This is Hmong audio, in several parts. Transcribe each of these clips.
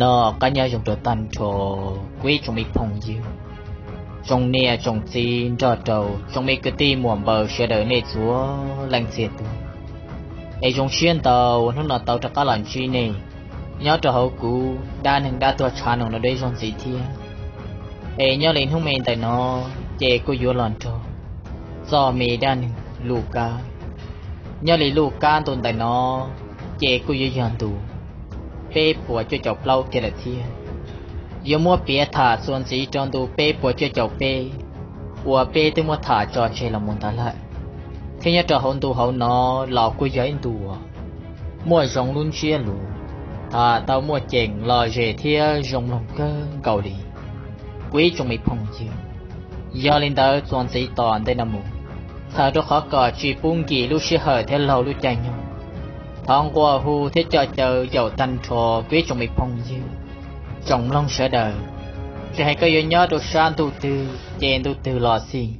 Noj qab nyob zoo rau tag nrho kuv ib tsoom me phooj ywg, tsoom niam tsoom txiv nrog rau tsoom me kwv tij muam npawg sawv daws nej txhua leej txhia tus. Es zoo siab ntau hnub no tau rov qab los ntsib nej nyob rau hauv kuv dab neeg dab tuag tshav no dua ib zaug ntxiv thiab. Es nyob li hnub me ntawm no, ces kuj yuav los nrog txoj me dab neeg Luj Kab. Nyob li Luj Kab ntu ntawm no, ces kuj yuav yog ntu peb puas cuaj caum plaub kiag lawm thiab. Yuav muab piav tham txuas ntxiv rau ntu peb puas cuaj caum peb uas peb twb muab tham tso tseg los mus ntawd lawm. Thiab nyob rau hauv ntu hauv no los kuj yog ib ntu uas muaj zoo lub ntsiab lus, tham tau muaj ceem lom zem thiab zoo mloog kawg nkaus li. Kuv ib tsoom me phooj ywg, yog li ntawd txuas ntxiv tom ntej no mus, txhawm rau qhov kom tsis pub nkim lub sij hawm thiab laug lub caij nyoog, thov nqua hu thiab coj caw yaum tag nrho kuv ib tsoom me phooj ywg, tsoom mloog sawv daws, tsis hais koj yuav nyob rau sab ntuj twg ces ntuj twg los xij,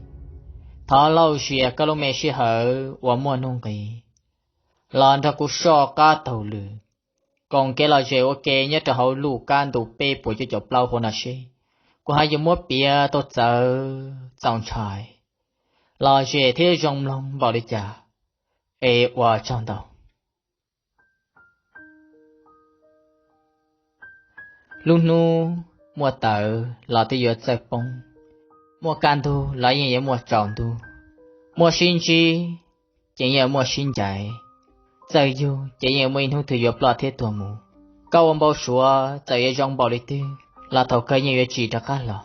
thov lauj zias koj lub me sij hawm uas muaj nuj nqis los nrog kuv soj qab taug lw, koom kev lom zem ua ke nyob rau hauv Luj Kab ntu peb puas cuaj caum plaub hauv no seb kuv ho yuav muab piav tau txawv txaus ntshai, lom zem thiab zoo mloog npaum li cas. Es ua tsaug ntau. Lub hnub muaj tawv los twb yuav txawj poob, muaj kaj ntug los yeej yuav muaj tsaus ntuj, muaj sib ntsib ces yeej yuav muaj sib ncaim, txawj yug ces yeej yuav muaj ib hnub twg yuav ploj thiab tuag mus. Koj ua npau suav txawm yuav zoo npaum li twg los thaum kawg yeej yuav tsis rov qab los.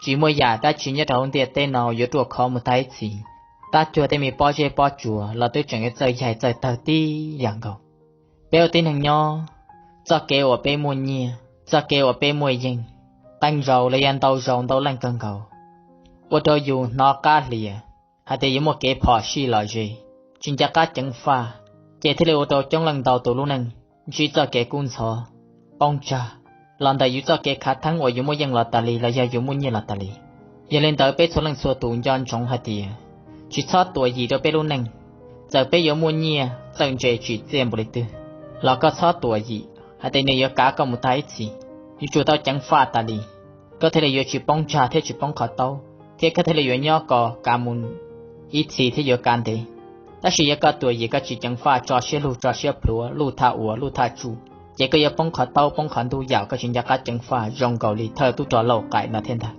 Tsis muaj yam dab tsi nyob rau hauv ntiaj teb no yuav ruaj khov mus tag ib txhis. Tab cuag tej me pob zeb pob tsuas los twb tseem yuav txawj yaig txawj tawg tib yam nkaus. Peb ua tib neeg nyob, txoj kev uas peb muaj nyiaj, txoj kev uas peb muaj yeej, qee zaus los yog ntau zaus ntau leej kawg nkaus, ua rau yus hnov qab hlias hais tias yuav muaj kev phom sij lom zem, tsis nco qab ceev faj, ces thiaj li ua rau coob leej ntau tus lub neej ntsib txoj kev kub ntxhov, poob tsag los ntawm yus txoj kev khav theeb uas yus muaj yeej los tas li los yog yus muaj nyiaj los tas li. Yog li ntawd peb txhua leej txhua tus nco ntsoov hais tias tsis txhob tuam yim rau peb lub neej. Txawm peb yuav muaj nyiaj txawj ntse tsim txiaj npaum li twg los koj txhob tuam yim hais tias nws yuav kav koj mus tag ib txhis. Yuav tsum tau ceev faj tas li, koj thiaj li yuav tsis poob tsag thiab tsis poob qhov taub, thiab koj thiaj li yuav nyob kom kav mus ib txhis thiab yuav kav ntev. Tab sis yog koj tuam yim koj tsis ceev faj tso siab lug tso siab plhuav luj thaj ua luj thaj tsuj, ces koj yuav poob qhov taub poob qhov ntug yam koj tsis nco qab ceev faj zoo nkaus li thawj tub rog Lauj Qaim no thiab ntag.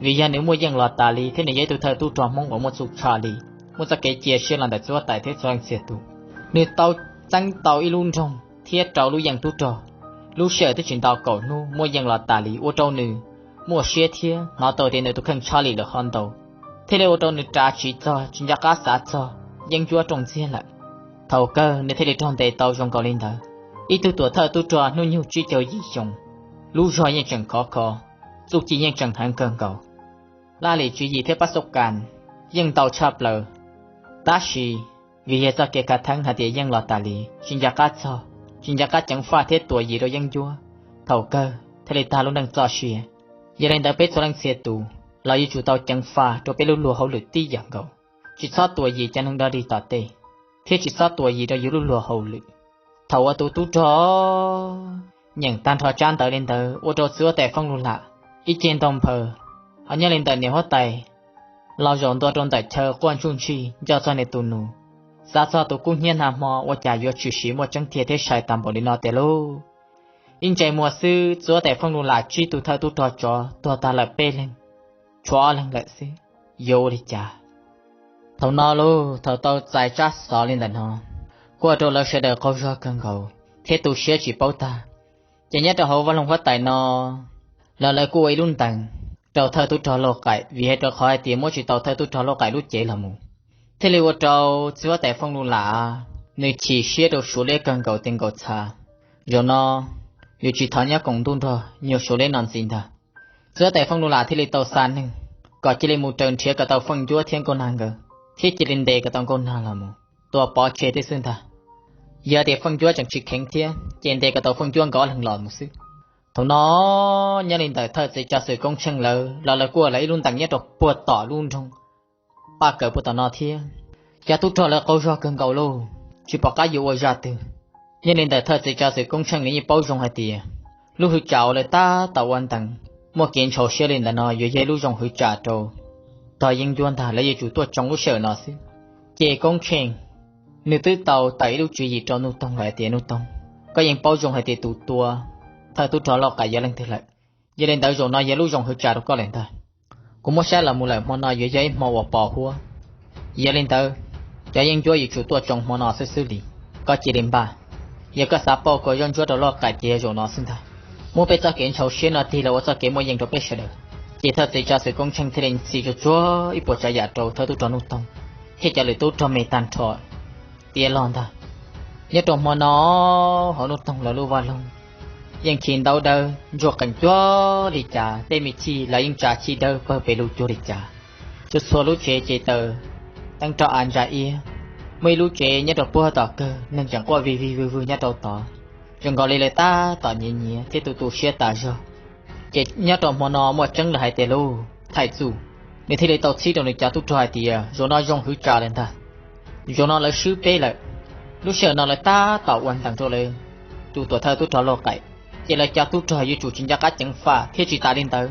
Vim yog nws muaj yeej los tas li thiab nws yog ib tug thawj tub rog Hmoob uas muaj txuj tshaj li, muaj txoj kev cia siab los ntawm txiv huab tais thiab txhua leej txhia tus. Nws tau txeeb tau ib lub nroog thiab rau lub yeej tub rog, lub sij hawm twb tsis ntau kaum hnub muaj yeej los tas li ua rau nws muaj siab thiab hnov tau tias nws tus kheej tshaj li lawm qhov ntau, thiaj li ua rau nws ras tsis txog tsis nco qab xav txog yeeb ncuab rooj ntxiag lawm. Thaum kawg nws thiaj li raug ntes tau zoo nkaus li ntawd. Ib tug tuam thawj tub rog hnub nyoog tsib caug yim xyoo, lub zog yeej tseem khov kho, txuj ci yeej tseem heev kawg nkaus, laj lim tswv yim thiab pab xauj kas yeej ntau tshaj plaws. Tab sis vim yog txoj kev khav theeb hais tias yeej los tas li tsis nco qab txog, tsis nco qab ceev faj thiab tuam yim rau yeeb ncuab, thaum kawg thiaj li tag lub neej txoj sia. Yog li ntawd peb txhua leej txhia tus los yuav tsum tau ceev faj rau peb lub luag hauj lwm tib yam nkaus, tsis txhob tuam yim cov neeg dog dig tom tej, thiab tsis txhob tuam yim rau yus lub luag hauj lwm. Thaum uas tus tub rog nyeem tag nrho tsab ntawv li ntawd ua rau txiv huab tais Fooj Lug Lam ib ce ntoo nphaws, ho nyob li ntawm niam huab tais los zaum ntua rau ntawm chaw quaj ntsuj ntsig nco txog nws tus nus, xav txog tus kub hnyiab nag hmo ua cas yuav tshwm sim muaj tseeb tiag thiab sai tag npaum li no tiag lauj. Ib ntsais muag xwb txiv huab tais Fooj Lug Lam tsib tus thawj tub rog tsov tuag tag lawm peb leeg, tshuav ob leeg lawm xwb, yuav ua li cas? Thaum no lauj, thaum tau txais tsab xov li ntawm no, kuj ua rau lawv sawv daws qaug zog kawg nkaus thiab tu siab tsis paub tag. Ces nyob rau hauv vaj loog huab tais no los lawv kuj ua ib lub ntees rau thawj tub rog Lauj Qaim, vim hais rau qhov hais tias muab tsis tau thawj tub rog Lauj Qaim lub cev los mus, thiaj li ua rau txiv huab tais Fooj Lug Lam nws chim siab rau Suav liab kawg nkaus tes nkaus txha. Zaum no yus tsis thov nyob koom ntuj nrog nyuag Suav liab no ntxiv ntag. Txiv huab tais Fooj Lug Lam thiaj li tau xa neeg kom cia li mus raws nrhiav kom tau Fooj Ncuab thiab Nkauj Nag nkawd, thiab cia li ntes kom tau Nkauj Nag los mus tua pov tseg tib xwb ntag. Yog tias Fooj Ncuab tseem tsis kheev thiab ces ntes kom tau Fooj Ncuab nkawd ob leeg los mus xwb. Thaum no nyob li ntawm thawj txiv tsav xwm Koob Tsheej lawv los lawv kuj ua lawv ib lub ntees nyob rau puag tom lub nroog Paj Kawm puag tom no thiab. Cov tub rog lawv qaug zog kawg nkaus lauj, tsis pom qab yuav ua zaj twg. Nyob li ntawm thawj txiv tsav xwm Koob Tsheej nws yeej paub zoo hais tias lub hwv tsam uas lawv tab tom ua ntees, muaj kev ntshau siab li ntawd no yuav yog ib lub zoo hwv tsam rau tog yeeb ncuab ntag, lawv yuav tsum tuaj tsoo lub sij hawm no xwb. Ces Koob Tsheej nws twb tau tawm ib lub tswv yim rau Nuj Toog lawm hais tias, Nuj Toog, koj yeej paub zoo hais tias tus tua thawj tub rog Lauj Qaim yog leej twg lawm. Yog li ntawd zaum no yog lub zoo hwv tsam rau koj lawm ntag. Kuv muab saib los mus lawm, hmo no yuav yog ib hmo uas pos huab. Yog li ntawd, cov yeeb ncuab yuav tsum tuaj tsoo hmo no xwb xwb li. Koj cia li npaj, yog koj xav pauj kom zoj ntsuab rau Lauj Qaim ces yog zaum no xwb ntag. Muab peb txoj kev ntshau siab no tig los ua txoj kev muaj yeej rau peb sawv daws. Ces thawj txiv tsav xwm Koob Tsheej thiaj li ntxhi tsuag tsuag ib puas tsav yam rau thawj tub rog Nuj Toog thiab cov lwm tub rog me tag nrho tiav los ntag. Nyob rau hmo no, hauv Nuj Toog lawv lub vaj loog yeej khi ntaub dawb ntsuag qees cuag li cas, tej me chij los yeej tsa chij dawb pawg pes lug cuag li cas. Txhua txhua lub tsev ces taws teeb roj av ntsa iab. Muaj ib lub tsev nyob rau puag tom kawg, neeg tseem quaj vig vig vwg vwg nyob rau tod, zoo nkaus li lawv tab tom nyiav nyiav thiab tu tu siab tas zog. Ces nyob rau hmo no muaj tseeb lawm hais tias lub Thaij Txuj nws thiaj li tau txhib rau nws cov tub rog hais tias, zaum no zoo hwv tsam lawm ntag. Zaum no lawv swb peb lawm. Lub sij hawm no lawv tab tom ua ntees rau lawv tus tuam thawj tub rog Lauj Qaim, ces lawv cov tub rog yuav tsum tsis nco qab ceev faj thiab tsis tas li ntawd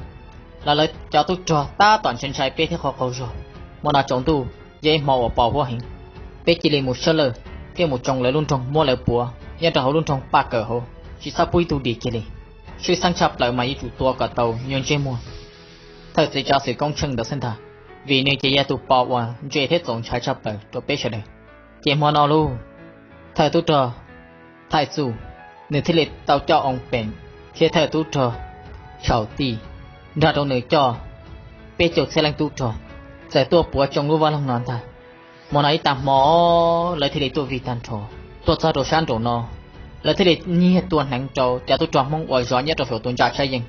los lawv cov tub rog tab tom ntshai ntshai peb thiab qaug qaug zog. Hmo no tsaus ntuj yog ib hmo uas pos huab heev. Peb cia li mus sab lawj thiab mus tsoo lawv lub nroog muab lawv puav nyob rau hauv lub nroog Paj Kawm hauv, tsis txhob pub ib tug dim kiag li. Swb xeeb tshaj plaws mas yuav tsum tua kom tau nyuag ntsej muag thawj txiv tsav xwm Koob Tsheej ntawd xwb ntag, vim nws ces yog tus pos uas ntse thiab txaus ntshai tshaj plaws rau peb sawv daws. Ces hmo no lub thawj tub rog Thaij Txuj nws thiaj li tau coj Oo Peem thiab thawj tub rog Tshau Tij nrog rau nws coj peb caug txhiab leej tub rog txawm tuaj puav tsoo lub vaj loog no ntag. Hmo no ib tag hmo lawv thiaj li tuaj vij tag nrho, tuaj txog rau sab nraum no, lawv thiaj li nyiag tua hneev rau cov tub rog Hmoob uas zov nyob rau saum tus ntsa tshab yeej,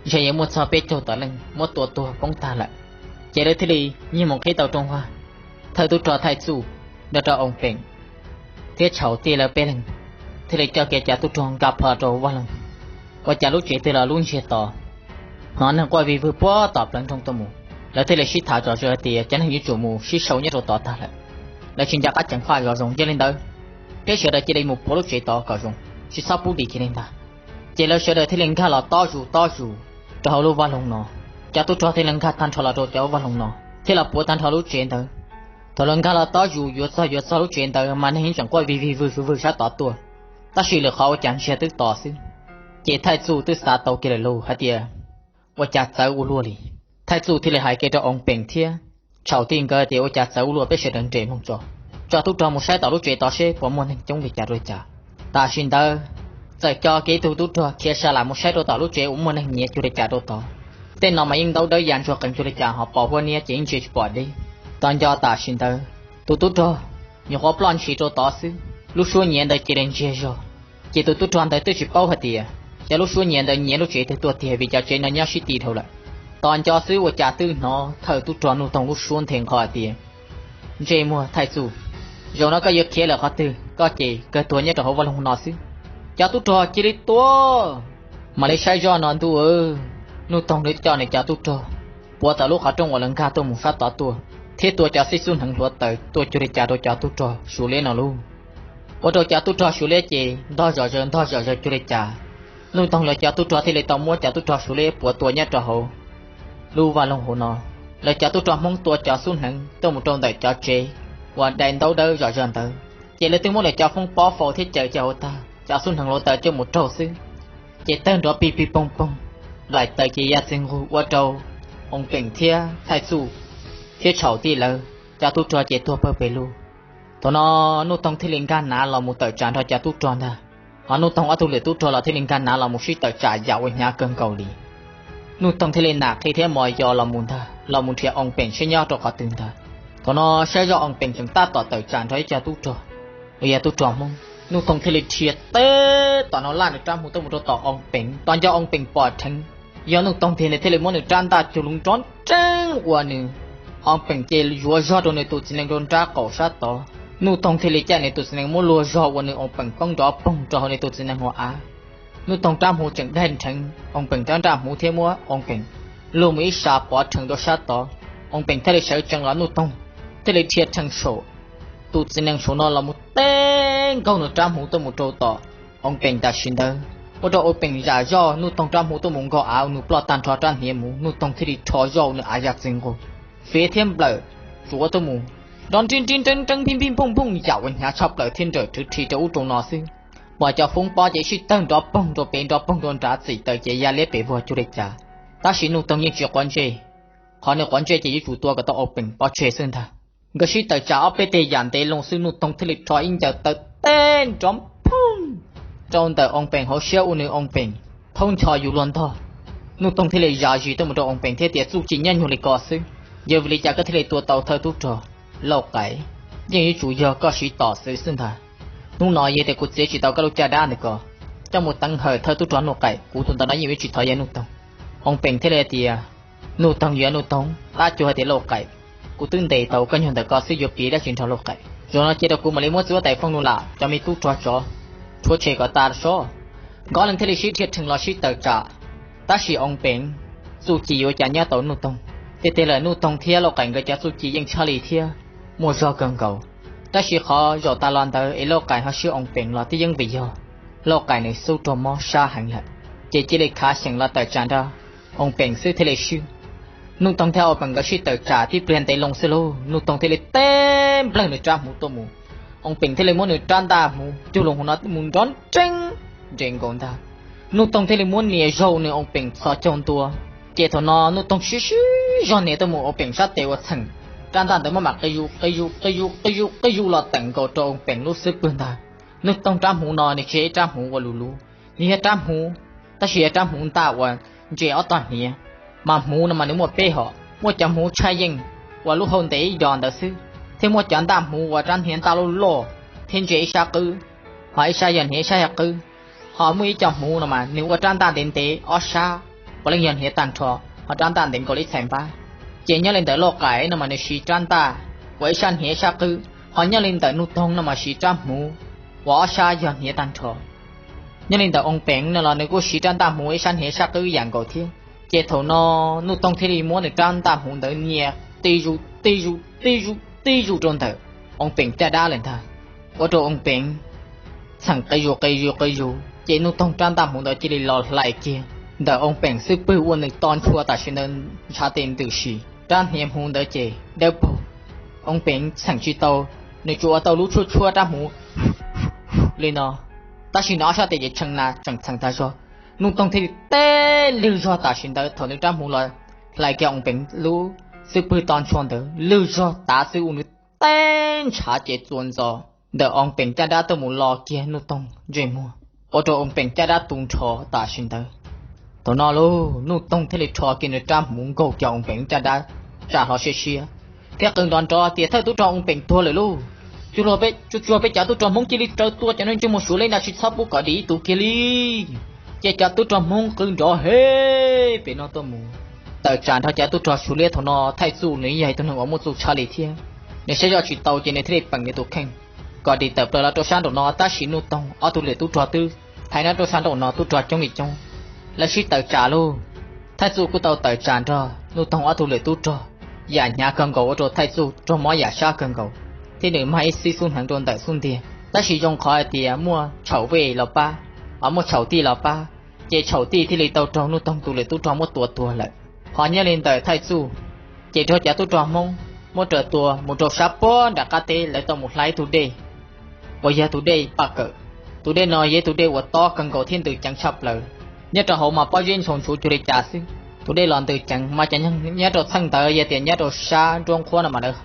ntshe yuav muaj txog peb caug tawm leej muab tua tuag poob tag lawm. Ces lawv thiaj li nyiag mus qhib tau rooj vag, thawj tub rog Thaij Txuj nrog rau Oo Peem thiab Tshau Tij lawv peb leeg thiaj li coj kiag cov tub rog nkag plho rau vaj loog. Ua cas lub tsev twg los lub ntsiag to, hnov neeg quaj vij vwg puag tom plawv nroog tuaj mus. Lawv thiaj li sib tham zom zaws hais tias cov neeg yuav tsum mus sib sau nyob rau tod tag lawm, lawv tsis nco qab ceev faj zov zoo. Yog li ntawd, peb sawv daws cia li mus puav lub tsev tod kom zoo, tsis txhob pub dim kiag li ntag. Ces lawv sawv daws thiaj li nkag los tob zus tob zus rau hauv lub vaj loog no. Cov tub rog thiaj li nkag tag nrho los rau cov vaj loog no thiab los puav tag nrho lub tsev ntawd. Thaum lawv nkag los tob zus yuav txog yuav txog lub tsev ntawd mas neeg yeej tseem quaj vij vig vwg vwg sab tod tuaj, tab sis lwm qhov ua cas ntsiag twb to xwb. Ces Thaij Txuj twb xav tau kiag lawm lauj hais tias, ua cas txawv ua luaj li. Thaij Txuj thiaj li hais kiag rau Oo Peem thiab Tshau Tij nkawd tias, ua cas txawv ua luaj, peb sawv daws nres mloog tso, tso tub rog mus saib tom lub tsev tod seb puas muaj neeg coob li cas rau li cas. Tam sim ntawd txawm co kiag ib tug tub rog khiav sa lam mus saib rau tom lub tsev uas muaj neeg nyiav cuag li cas rau tod. Tej no mas yeej ntaub dawb ya ntsuag qees cuag li cas ho pos huab niab ces yeej ntsia tsis pom deb. Tos nco tam sim ntawd tus tub rog nyuam qhuav ploj ntshis rau tod xwb, lub suab nyiav ntawd cia li ntsiag zog. Ces tus tub rog ntawd twb tsis paub hais tias cov lub suab nyiav ntawd nyiav lub tsev twg tuaj tiag vim cov tsev no nyob sib ti dhau lawm. Tos nco xwb ua cas twb hnov thawj tub rog Nuj Toog lub suab nthe nqho hais tias, ntsej muag Thaij Txuj, zaum no koj yuav khiav lawm qhov twg, koj ces kawg tuag nyob rau hauv vaj loog no xwb. Cov tub rog cia li tua, mam li saib zoj no ntuj, Nuj Toog li coj nws cov tub rog puav tawm lub qhov rooj uas lawv nkag tuaj mus sab tod tuaj, thiab tua cov xib xub hneev hluav taws tuaj cuag li cas rau cov tub rog Suav liab no lauj. Ua rau cov tub rog Suav liab ces ntog zom zaws ntog zom zaws cuag li cas, Nuj Toog lawv cov tub rog thiaj li tau muab cov tub rog Suav liab puav tua nyob rau hauv lub vaj loog hauv no. Lawv cov tub rog Hmoob tua cov xub hneev tuaj mus rau ntawm cov tsev uas dai ntaub dawb zom zaws ntawd, ces lawv twb muab lawv cov foob pob faus thiab caws cov hauv tag, cov xub hneev hluav taws coj mus raug xwb. Ces tawg nrov pig pig poog poog, nplaim taws ces ya txwg nqug ua rau Oo Peem thiab Thaij Txuj thiab Tshau Tij lawv cov tub rog ces tuag pawg pes lug. Thaum no Nuj Toog thiaj li nkag nav los mus tawm tsam nrog cov tub rog ntag, ho Nuj Toog ob tug lwm tub rog los thiaj li nkag nav los mus sib tawm tsam yam uas hnyav kawg nkaus li. Nuj Toog thiaj li nam qhi thiab mos yos los mus ntag, los mus nrhiav Oo Peem seb nyob rau qhov twg ntag. Thaum no saib zoj Oo Peem tseem tab tom tawm tsam nrog ib co tub rog uas yog tub rog Hmoob. Nuj Toog thiaj li dhia teb tom no laj nws rab hmuv tuaj mus rau tom Oo Peem, tos nco Oo Peem pom dheev yog Nuj Toog tiag, nws thiaj li muab nws rab ntaj cug lub nrov nreeb ua nws, Oo Peem ces yuav zog rau nws tus txiv nees rau nrab qaum sab tod. Nuj Toog thiaj li caij nws tus txiv nees muab luag zog ua nws Oo Peem poob nrov poog rau hauv nws tus txiv nees hauv av. Nuj Toog rab hmuv tseem daig nrheev Oo Peem rab ntaj hmuv thiab muab Oo Peem luag mus ib sab pov rhees rau sab tod. Oo Peem thiaj li sawv tsees los Nuj Toog thiaj li dhia rhees saum tus txiv nees saum no los mus teb nkaug nws rab hmuv tuaj mus rau tom Oo Peem tam sim ntawd. Ua rau Oos Peem zam zoj Nuj Toog rab hmuv tuaj mus nkaug av, nws ploj tag nrho rab hniav hmuv, Nuj Toog thiaj li rho zoj nws av ya txwv nqus, fiav thiab nplawm tsuav tuaj mus, nrov nrib nrib nreeb nreeb phij phij phooj phooj yam uas hnyav tshaj plaws thiab nrawm rwv rhi rau ub rau no xwb. Pom cov foob pob ces sib tawg nrov poog rau pem nrov poog rau nrad, txim taws ces ya liab pes vuag cuag li cas. Tab sis Nuj Toog yeej tsis quav ntsej, qhov nws quav ntsej ces yuav tsum tua kom tau Oos Peem pov tseg xwb ntag. Nkawd sib tawm tsam ob peb teg yam ntev loo xwb, Nuj Toog thiaj li rho ib ncaws taw teb nrov phooj rau ntawm Oos Peem hauv siab ua nws Oos Peem thaub ncho yus luag ntog. Nuj Toog thiaj li zam zis tuaj mus rau Oos Peem thiab tias, txuj ci nyob nyuag li ko xwb, yog vim li cas koj thiaj li tua tau thawj tub rog Lauj Qaim? Yeej yuav tsum yog koj siv tom xwv xwb ntag. Hnub no yog tias kuv txiav tsis tau koj lub caj dab ntawm ko coj mus teev hawm thawj tub rog Nuj Qaim, kuv tus ntawm no yeej yuav tsis thov yog Nuj Toog. Oos Peem thiaj li hais tias, Nuj Toog yuav Nuj Toog, tab cuag hais tias Lauj Qaim, kuv twb ntes tau koj nyuag ntawm ko xwb yuav piv dab tsi nrog Lauj Qaim? Zaum no cia rau kuv mam li muab txiv huab tais Fooj Lus Lam cov me tub rog tsov rhuav tshem kom tas soj. Nkawd leej thiaj li sib dhia rhees los sib tawm tsam. Tab sis Oos Peem txuj ci yuav cas nyob tau Nuj Toog. Tiag tiag lawm Nuj Toog thiab Lauj Qaim nkawd cov txuj ci yeej tshaj li thiab muaj zog kawg nkaus. Tab sis qhov zaum tas los ntawd es Lauj Qaim ho swb Oos Peem los twb yeej vim yog Lauj Qaim nws xub raug mob sab heev lawm, ces cia li khav xyeem los tawm tsam nrog Oos Peem xwb thiaj li swb. Nuj Toog thiab Oos Peem nkawd sib tawm tsam tib pliag ntev loo xwb lauj, Nuj Toog thiaj li teb nplawg nws rab hmuv tuaj mus. Oos Peem thiaj li muab nws rab ntaj hmuv cug loo hauv no mus nrov nreeb nres nkaus ntag. Nuj Toog thiaj li muab nias zaug nws Oos Peem txhos caug ntua. Ces thaum no Nuj Toog sib sib zog nias tuaj mus, Oos Peem sab tes uas txheem rab ntaj ntawd maj mam qi zus qi zus qi zus qi zus qi zus los teem nkaus rau Oos Peem lub xub pwg ntag. Nuj Toog rab hmuv no nws tsis yog ib rab hmuv uas luv luv, nws yog rab hmuv, tab sis yog rab hmuv ntaj uas ntse ob tog hniav. Mas hmuv no mas nws muaj peb hom, muaj cov hmuv tshaj yeej uas lub hau ntev ib yos ntawd xwb, thiab muaj cov ntaj hmuv uas rab hniav ntaj loj loj thiab ntse ib sab qwb, ho ib sab yog hniav ib sab yog qwb. Ho muaj ib co hmuv no mas nws ua rab ntaj ntev ntev ob sab, puav leej yog hniav tag nrho, ho rab ntaj ntev nkaus li ib txhais npab. Ces nyob li ntawm Lauj Qaim no mas nws siv rab ntaj uas ib sab hniav ib sab qwb, ho nyob li ntawm Nuj Toog no mas siv rab hmuv uas ob sab yog hniav tag nrho. Nyob li ntawm Oos Peem no los nws kuj siv rab ntaj hmuv ib sab hniav ib sab qwb yam nkaus thiab. Ces thaum no Nuj Toog thiaj li muab nws rab ntaj hmuv ntawd nias tij zus tij zus tij zus tij zus rau ntawm Oos Peem caj dab lawm ntag, ua rau Oos Peem txheem qi zus qi zus qi zus, ces Nuj Toog rab ntaj hmuv ntawd cia li los hlais kiag ntawm Oos Peem xub pwg ua nws to ntshua tam sim ntawd ntshav tes ntws si. Rab hniav hmuv ntawd ces dawb paug, Oos Peem txheem tsis tau, nws tsuas ua tau lub tshuab tshuab rab hmuv li no, tab sis nws ob sab tes ces tshee na tseem txheem tag zog. Nuj Toog thiaj li teb lwg zog tam sim ntawd thaum nws rab hmuv los hlais kiag Oos Peem lub xub pwg to ntshua ntawd, lwg zog tav xwb ua nws teb ntshav ces txuas ntxov ntawm Oos Peem caj dab tuaj mus lo kiag Nuj Toog ntsej muag, ua rau Oos Peem caj dab tu nrho tam sim ntawd. Thaum no lauj, Nuj Toog thiaj li rho kiag nws rab hmuv nkaug kiag Oos Peem caj dab, tsa hlo siab siab thiab qw nrov nrov tias, thawj tub rog Oos Peem tuag lawm lauj. Tsuag tsuag peb cov tub rog Hmoob cia li raws tua cov no ntsej muag Suav Liab ntag, tsis txhob pub kom dim ib tug kiag li. Ces cov tub rog Hmoob qw nrov he pem no tuaj mus, tawm tsam nrog cov tub rog Suav Liab. Thaum no Thaij Txuj nws yog ib tug neeg uas muaj txuj tshaj li thiab, nws saib zoj tsis tau ces nws thiaj li peem nws tus kheej kom dim tawm plaws los rau sab nraum no. Tab sis Nuj Toog ob tug lwm tub rog twb phais nyob rau sab nraum no tub rog coob li coob, lawv sib tawm tsam lauj. Thaij Txuj kuj tau tawm tsam nrog Nuj Toog ob tug lwm tub rog, yam hnyav kawg nkaus ua rau Thaij Txuj raug mob yam sab kawg nkaus, thiab nws mag ib xib xub hneev rau ntawm xub ntiag. Tab sis zoo qhov hais tias muaj Tshaum Vej los pab, ho muaj Tshaum Tij los pab, ces Tshaum Tij thiaj li tau raug Nuj Toog tus lwm tub rog muab tua tuag lawm. Ho nyob li ntawm Thaij Txuj, ces raug cov tub rog Hmoob muab raws tua mus rau sab puag nram qab teb, lawv tau mus hla ib tug dej uas yog tus dej Paj Kawm. Tus dej no yog ib tug dej uas tob kawg nkaus thiab ntws ceev tshaj plaws, nyob rau hauv mas pob zeb ntshau ntshuv cuag li cas xwb. Tus dej los ntws ceev mas cov neeg nyob rau txheej ntawd yog tias nyob rau sab nruab nqhuab no mas lawv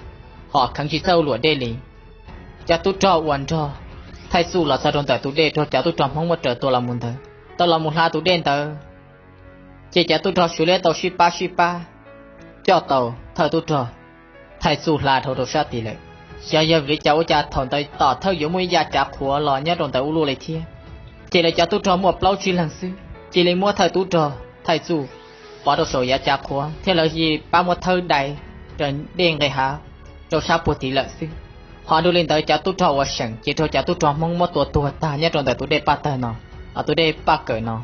ho kheev tsis txawj ua luam dej li. Cov tub rog uas nrog Thaij Txuj los txog rau ntawm tus dej raug cov tub rog Hmoob muab raws tua los mus ntawd, tau los mus hla tus dej ntawd, ces cov tub rog Suav Liab tau sib pab sib pab coj tau thawj tub rog Thaij Txuj hla dhau rau sab tid lawm. Xyov yog vim li cas ua cas thaum ntawd tom thawj yuav muaj ib yav cav qhuav los nyob rau ntawd ub luaj li thiab. Ces lawv cov tub rog muaj plaub tsib leeg xwb, cia li muab thawj tub rog Thaij Txuj pov rau saum yav cav qhuav thiab lawv cia li pab muab thawb dai raws dej nqis hav rau sab puag tid lawm xwb. Ho dua li ntawd cov tub rog uas seem ces raug cov tub rog Hmoob muab tua tuag tag nyob rau ntawm tus dej Paj Tawg no, tus dej Paj Kawm no,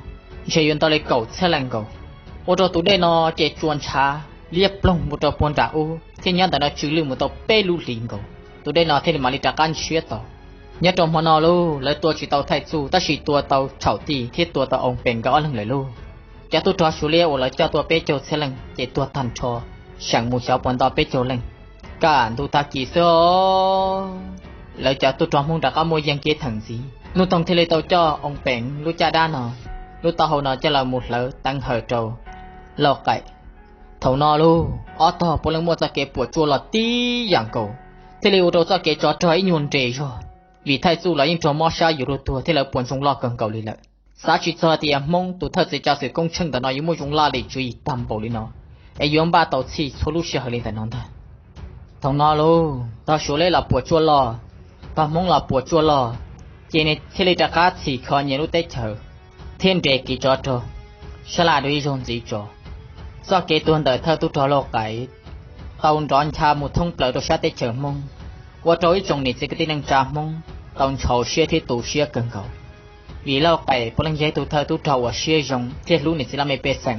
ntshe yuav ntau li kaum txhiab leej nkaus. Ua rau tus dej no ces tsuas ntshav liab ploog mus rau puag nram ub thiab nyob ntawm no tsw lwj mus tau peb lub hlis nkaus, tus dej no thiaj li mam li rov qab ntshiab tau. Nyob rau hmo no lauj, lawv tua tsis tau Thaij Txuj tab sis tua tau Txhaum Tij thiab tua tau Oos Peem nkawd ob leeg lawm lauj. Cov tub rog Suav liab uas lawv coj tuaj peb caug txhiab leej ces tuag tag nrho, seem mus xyov puas nto peb caug leej. Kaj ntuj tag kis xwb, lawv cov tub rog Hmoob rov qab muaj yeej kev theem ntxiv. Nuj Toog thiaj li tau coj Oos Peem lub caj dab no, lub taub hau no coj los mus hlawv teev hawm rau Lauj Qaim. Thaum no lauj, ob tog puav leej muaj txoj kev puas tsuaj loj tib yam nkaus, thiaj li ua rau txoj kev tsov rog ib nyuag nres zog, vim Thaij Txuj los yeej raug mob sab yuav luag tuag thiab lawv puas ntsoog loj kawg nkaus li lawm. Xav tsis txog tias Hmoob tus thawj txiv tsav xwm koob tsheej ntawm no yuav muaj zoo laj lim tswv yim tag npaum li no, es yuav npaj tau txhij txhua lub sij hawm li ntawm no ntag. Thaum no lauj, tog Suav liab los puas tsuaj loj, tog Hmoob los puas tsuaj loj, ces nws thiaj li rov qab txhim kho nyias lub teb chaws thiab nres kev tsov rog sab laj dua ib zaug ntxiv tso. Txoj kev tuag ntawm thawj tub rog Lauj Qaim tau nrov ncha mus thoob plaws rau sab teb chaws Hmoob, ua rau ib tsoom niam txiv kwv tij neej tsa Hmoob tau ntshau siab thiab tu siab kawg nkaus. Vim Lauj Qaim puav leej yog ib tug thawj tub rog uas siab zoo thiab hlub niam txiv laj mej pej xeem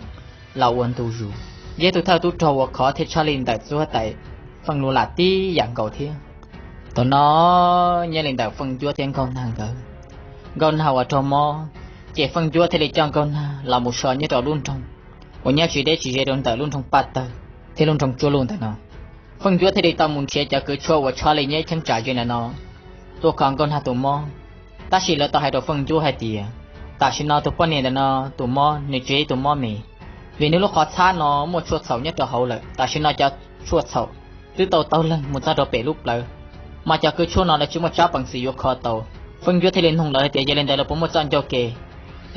los ua ntu zus, yog ib tug thawj tub rog uas khov thiab tshaj lij ntawm txuj huab tais Feej Luj Lam tib yam nkaus thiab. Thaum no, nyob li ntawm Feej Ncuab thiab Nkauj Nag nkawd, Nkauj Nag uas raug mob, ces Feej Ncuab thiaj li coj Nkauj Nag los mus so nyob rau lub nroog uas nyob tsis deb tsis ze rau ntawm lub nroog Paj Tawg thiab lub nroog Tsuab Luj ntawm no. Feej Ncuab thiaj li tau mus nrhiav cov kws tshuaj uas tsho li nyob ib cheeb tsam ze ntawm no tuaj kho Nkauj Nag tus mob. Tab sis lawv tau hais rau Feej Ncuab hais tias, tam sim no tus poj niam ntawm no tus mob nws tsis yog ib tug mob me, vim nws lub qhov txhab no muaj tshuaj txhaum nyob rau hauv lawm. Tam sim no cov tshuaj txhaum twb tau taug leeg mus txog rau pem lub plawv, mas cov kws tshuaj no lawv tsis muaj tsab peev xwm yuav kho tau. Feej Ncuab thiaj li nug lawv hais tias yog li ntawd lawv puas muaj txoj ncauj ke.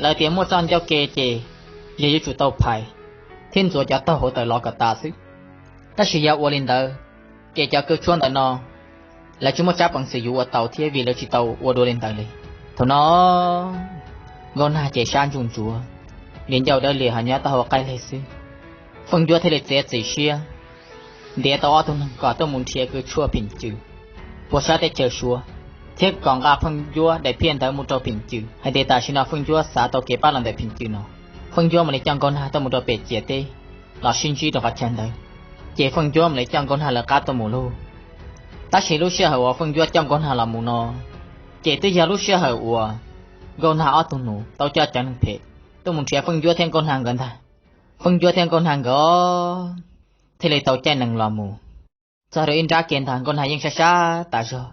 Lawv tias muaj txoj ncauj ke ces yog yuav tsum tau phais thiab ntxuav cov taug hauv tawm los kom tas xwb. Tab sis yog ua li ntawd, ces cov kws tshuaj ntawm no lawv tsis muaj tsab peev xwm yuav ua tau thiab vim lawv tsis tau ua dua li ntawd li. Thaum no, Nkauj Nag ces sab ntsuj ntsuav, li ncauj dawb lias ho nyob taub hau qaij leg xwb. Feej Ncuab thiaj li txiav txim siab ntiav tau ob tug neeg kom tuaj mus nrhiav kws tshuaj phim cws puag sab teb chaws Suav, thiab kom nqa Feej Ncuab daim phiaj ntawd mus rau phim cws hais tias tam sim no Feej Ncuab xav tau kev pab los ntawm phim cws no. Feej Ncuab mam li coj Nkauj Nag tuaj mus rau pem ciam teb los sib ntsib rau qhov chaw ntawd, ces Feej Ncuab mam li coj Nkauj Nag lawv qab tuaj mus lauj. Tab sis lub sij hawm uas Feej Ncuab coj Nkauj Nag los mus no, ces twb yog lub sij hawm uas Nkauj Nag ob tug nus tau coj cov neeg phem tuaj mus nrhiav Feej Ncuab thiab Nkauj Nag nkawd ntag. Feej Ncuab thiab Nkauj Nag nkawd thiaj li tau caij nees los mus txog rau ib nrab ke ntag. Nkauj Nag yeej sab sab tas zog,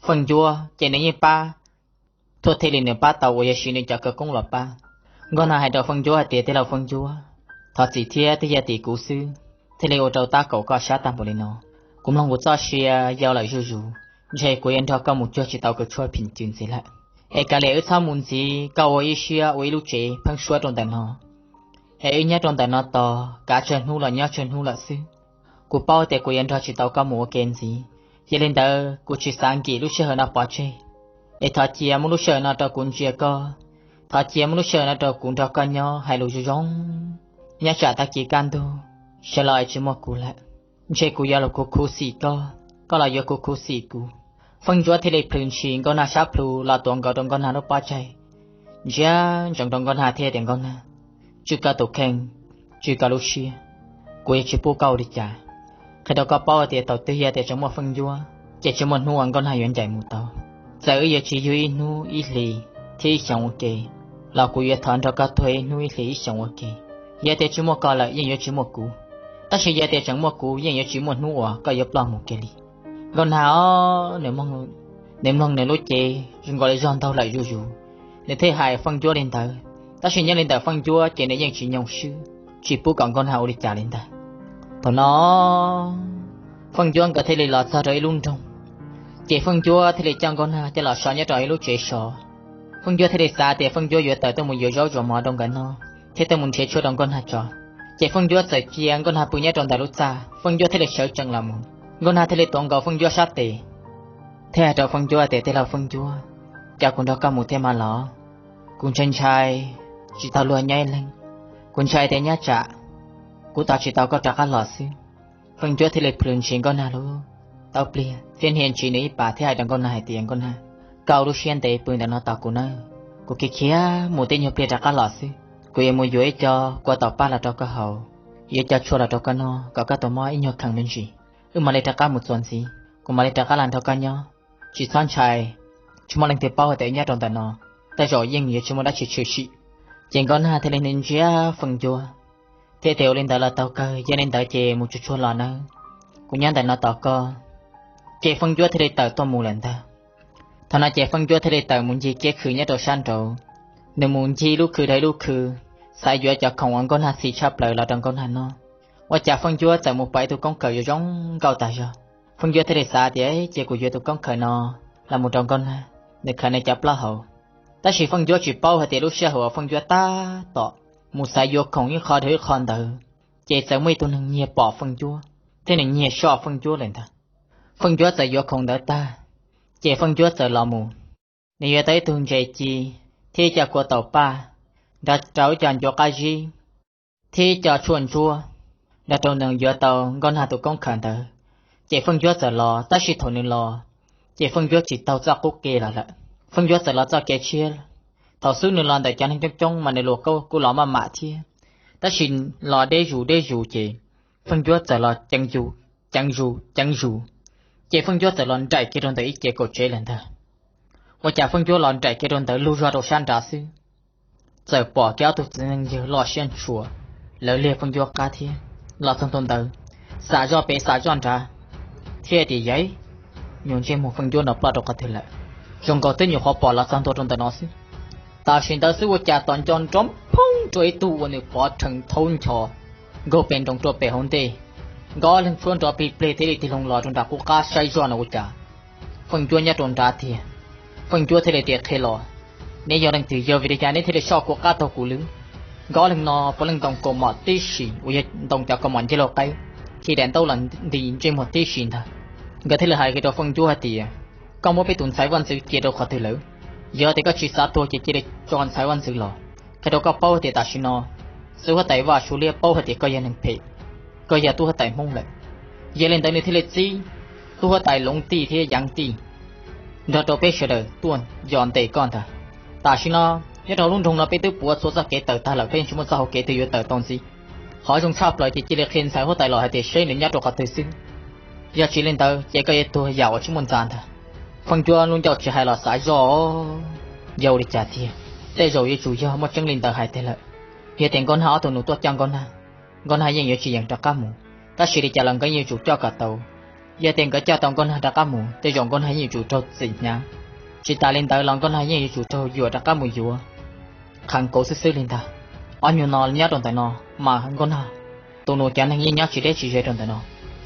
Feej Ncuab ces nws yeej pab thuaj thiaj li nws pab tau uas yog siv nws cov khawv koob los pab. Nkauj Nag hais rau Feej Ncuab hais tias, tij laug Feej Ncuab, thov txim thiab twb yog tim kuv xwb thiaj li ua rau tab kaum koj sab tag npaum li no. Kuv mloog kuv txoj sia yau lawm zuj zus, ntshe kuv yuav nrog koj mus cuag tsis tau kws tshuaj phim cws ntxiv lawm. Es kav liam wb txhob mus ntxiv, koj ua ib siab ua ib lub tsev pheeb suab rau ntawm no, es wb nyob rau ntawm no tos kav tsawg hnub los nyob tsawg hnub lawm xwb. Kuv paub tias kuv yuav nrog tsis tau koj mus ua ke ntxiv, yog li ntawd kuv tsis xav nkim lub sij hawm no pov tseg. Es thov cia muab lub sij hawm no rau kuv ntsia koj, thov cia muab lub sij hawm no rau kuv nrog koj nyob hais lus zoo zoo. Nyob tsam tag kis kaj ntug sawv los es tsis muaj kuv lawm, ntshe kuv yuav los khuv khuv xim koj, koj los yuav khuv khuv xim kuv. Feej Ncuab thiaj li plhws ntshis Nkauj Nag sab plhu los tuav nkaus rau Nkauj Nag lub pob tsaig, ntsia ntsoov rau Nkauj Nag thiab tias, Nkauj Nag, tswj koj tus kheej, tswj koj lub siab, kuv yuav tsis pub koj ua li cas. Qhia rau koj paub tias thaum twg yog tias tseem muaj Feej Ncuab ces tsis muaj hnub uas Nkauj Nag yuav ncaim mus tau. Txawm wb yuav tsis yug ib hnub ib hlis thiab ib xyoos ua ke, los kuv yuav thov nrog koj tuag ib hnub ib hlis ib xyoos ua ke. Yog tias tsis muaj koj lawm yeej yuav tsis muaj kuv, tab sis yog tias tseem muaj kuv yeej yuav tsis muaj hnub uas koj yuav ploj mus kiag li. Nkauj Nag os, nws mloog nws lub cev zoo nkaus li zog ntaug lawm zuj zus, nws thiaj hais Feej Ncuab li ntawd. Tab sis nyob li ntawm Feej Ncuab ces nws yeej tsis nyoo swb, tsis pub kom Nkauj Nag ua li cas li ntag. Thaum no, Feej Ncuab nkawd thiaj li los txog rau ib lub nroog, ces Feej Ncuab thiaj li coj Nkauj Nag coj los so nyob rau ib lub tsev so. Feej Ncuab thiaj li xav tias Feej Ncuab yuav tawm tuaj mus yuav zaub yuav mov rau nkawd noj thiab tuaj mus nrhiav tshuaj rau Nkauj Nag tso. Ces Feej Ncuab txawm cia Nkauj Nag pw nyob rau ntawm lub txaj, Feej Ncuab thiaj li sawv tsees los mus. Nkauj Nag thiaj li tuav nkaus Feej Ncuab sab tes, thiaj hais rau Feej Ncuab tias, tij laug Feej Ncuab, cas kuv nrog koj mus thiaj mas los? Kuv ntshai ntshai tsis tau luag nyob ib leeg, kuv ntshai tias nyob tsam kuv tos tsis tau koj rov qab los xwb. Feej Ncuab thiaj li plhws ntshis Nkauj Nag lub taub pliag thiab hnia ntshis nws ib pas thiab hais rau Nkauj Nag hais tias, Nkauj Nag, koj ua lub siab ntev pw ntawm no tos kuv nawb, kuv khiav khiav mus tib nyuag pliag rov qab los xwb. Kuv yuav mus yuav ib co kua taum paj los rau koj haus, yuav ib co tshuaj los rau koj noj kom koj tus mob ib nyuag kheev me ntsis. Wb mam li rov qab mus txuas ntxiv, kuv mam li rov qab los nrog koj nyob. Tsis txhob ntshai, tsis muaj leej twg paub hais tias nyob rau ntawm no tej zaum yeej yuav tsis muaj dab tsi tshwm sim. Ces Nkauj Nag thiaj li ntsia Feej Ncuab thiab tias, Ua li ntawd los tau kawg, yog li ntawd ces mus tsuag tsuag los nawb, kuv nyob ntawm no tos koj. Ces Feej Ncuab thiaj li tawm tuaj mus lawm ntag. Thaum no ces Feej Ncuab thiaj li tawm mus ncig kiab khw nyob rau sab nraud. Nws mus ncig lub khw dhau lub khw, xav yuav cov khoom uas Nkauj Nag txhim tshaj plaws los rau Nkauj Nag noj. Ua cas Feej Ncuab txawm mus pom ib tug koob khawm zoo nkauj tag zog. Feej Ncuab thiaj li xav tias, Cia kuv yuav tus koob khawm no los mus rau Nkauj Nag, nws khaws nws cov plaub hau. Tab sis Feej Ncuab tsis paub hais tias lub sij hawm uas Feej Ncuab tab tom mus xav yuav khoom ib qho dhau ib qho ntawd, ces txawm muaj ib tug neeg nyiag pom Feej Ncuab thiab nws nyiag soj Feej Ncuab lawm ntag. Feej Ncuab txawm yuav khoom ntawd tag, ces Feej Ncuab txawm los mus. Nws yuav tau ib tug ntses ci thiab ib co kua taum paj, nrog rau ib co ncuav qab zib thiab ib co tshuaj ntsuab, nrog rau nws yuav tau Nkauj Nag tus koob khawm ntawd. Ces Feej Ncuab txawm los, tab sis thaum nws los, ces Feej Ncuab tsis taug txoj qub kev los lawm. Feej Ncuab txawm los txoj kev tshiab. Thaum xub nws los ntawm cov neeg coob coob mas nws los kuj los maj mam thiab, tab sis los deb zus deb zus ces Feej Ncuab txawm los ceev zus, ceev zus ceev zus, ces Feej Ncuab txawm los nraim kiag rau ntawm ib ce kaum tsev lawm ntag. Ua cas Feej Ncuab los nraim kiag rau ntawd lug zog rau sab nrad xwb, txawm pom kiag ob tug txiv neej yawg loj siab ntshua, lawv liag Feej Ncuab qab thiab los txog ntua ntawd, xam zoj pem xam zoj nrad, thiaj tias, Yaiv, nyuag ntsej muag Feej Ncuab no ploj rau qhov twg lawm? Zoo nkaus twb nyuam qhuav pom los txog ntua rau ntawm no xwb. Tam sim ntawd xwb ua cas tom nco nrov nphoob rau ib tug uas nws pov rhees thaub ncho nkaug pes nroos rau pem hauv ntej, nkawd ob leeg tshuab nrov plig pleg thiaj li tig loo los rau nram qub qab saib zoj no ua cas Feej Ncuab nyob rau nrad tiag. Feej Ncuab thiaj li tias, Qhia los, neb yog leej twg, yog vim li cas neb thiaj li soj kuv qab taug kuv lwb? Nkawd ob leeg no puav leej ntoo kaus mom tib si uas yog ntoo cov kaus mom ncej laug qaib, khi daim ntaub los nti ntsej muag tib si ntag. Nkawd thiaj li hais kiag rau Feej Ncuab hais tias, Koj muab peb tus ntxhais vaj ntxwv cia rau qhov twg lawm? Yog tias koj tsis xav tuag ces cia li tso ntxhais vaj ntxwv los, qhia rau koj paub tias tam sim no xwb huab tais Vaj Suav Liab paub hais tias koj yog neeg phem, koj yog tub huab tais Hmoob lawm. Yog li ntawd nws thiaj li txib tub huab tais Loov Tij thiab Yaav Tij nrog rau peb sawv daws tuaj yos ntes koj ntag. Tam sim no nyob rau lub nroog no peb twb puav txhua txoj kev tawm tag lawm, peb yeej tsis muaj txoj hauv kev twg yuav tawm tau ntxiv. Qhov zoo tshaj plaws ces cia li qhia ntxhais huab tais los hais tias seb nws nyob rau qhov twg xwb. Yog tsis li ntawd ces koj yuav tuag yam uas tsis muaj ntxa ntag. Feej Ncuab lub ncauj tsis hais los xav zoj, yog ua li cas tiag, tej zaum yuav tsum yog muaj tseeb li ntawd hais tiag lawm. Yog tias Nkauj Nag ob tug nus tuaj coj Nkauj Nag, Nkauj Nag yeej yuav tsis yeem rov qab mus, tab sis li cas los nkawd yeej yuav tsum coj kom tau. Yog tias nkawd coj tau Nkauj Nag rov qab mus, tej zaum Nkauj Nag yeej yuav tsum raug txim hnyav. Tsis tas li ntawd los Nkauj Nag yeej yuav tsum raug yuam rov qab mus yuav Qhas Kauv xwb xwb li ntag. Ob nyuag no nyob rau ntawm no mas Nkauj Nag tus nus cov neeg yeej nyob tsis deb tsis ze rau ntawm no.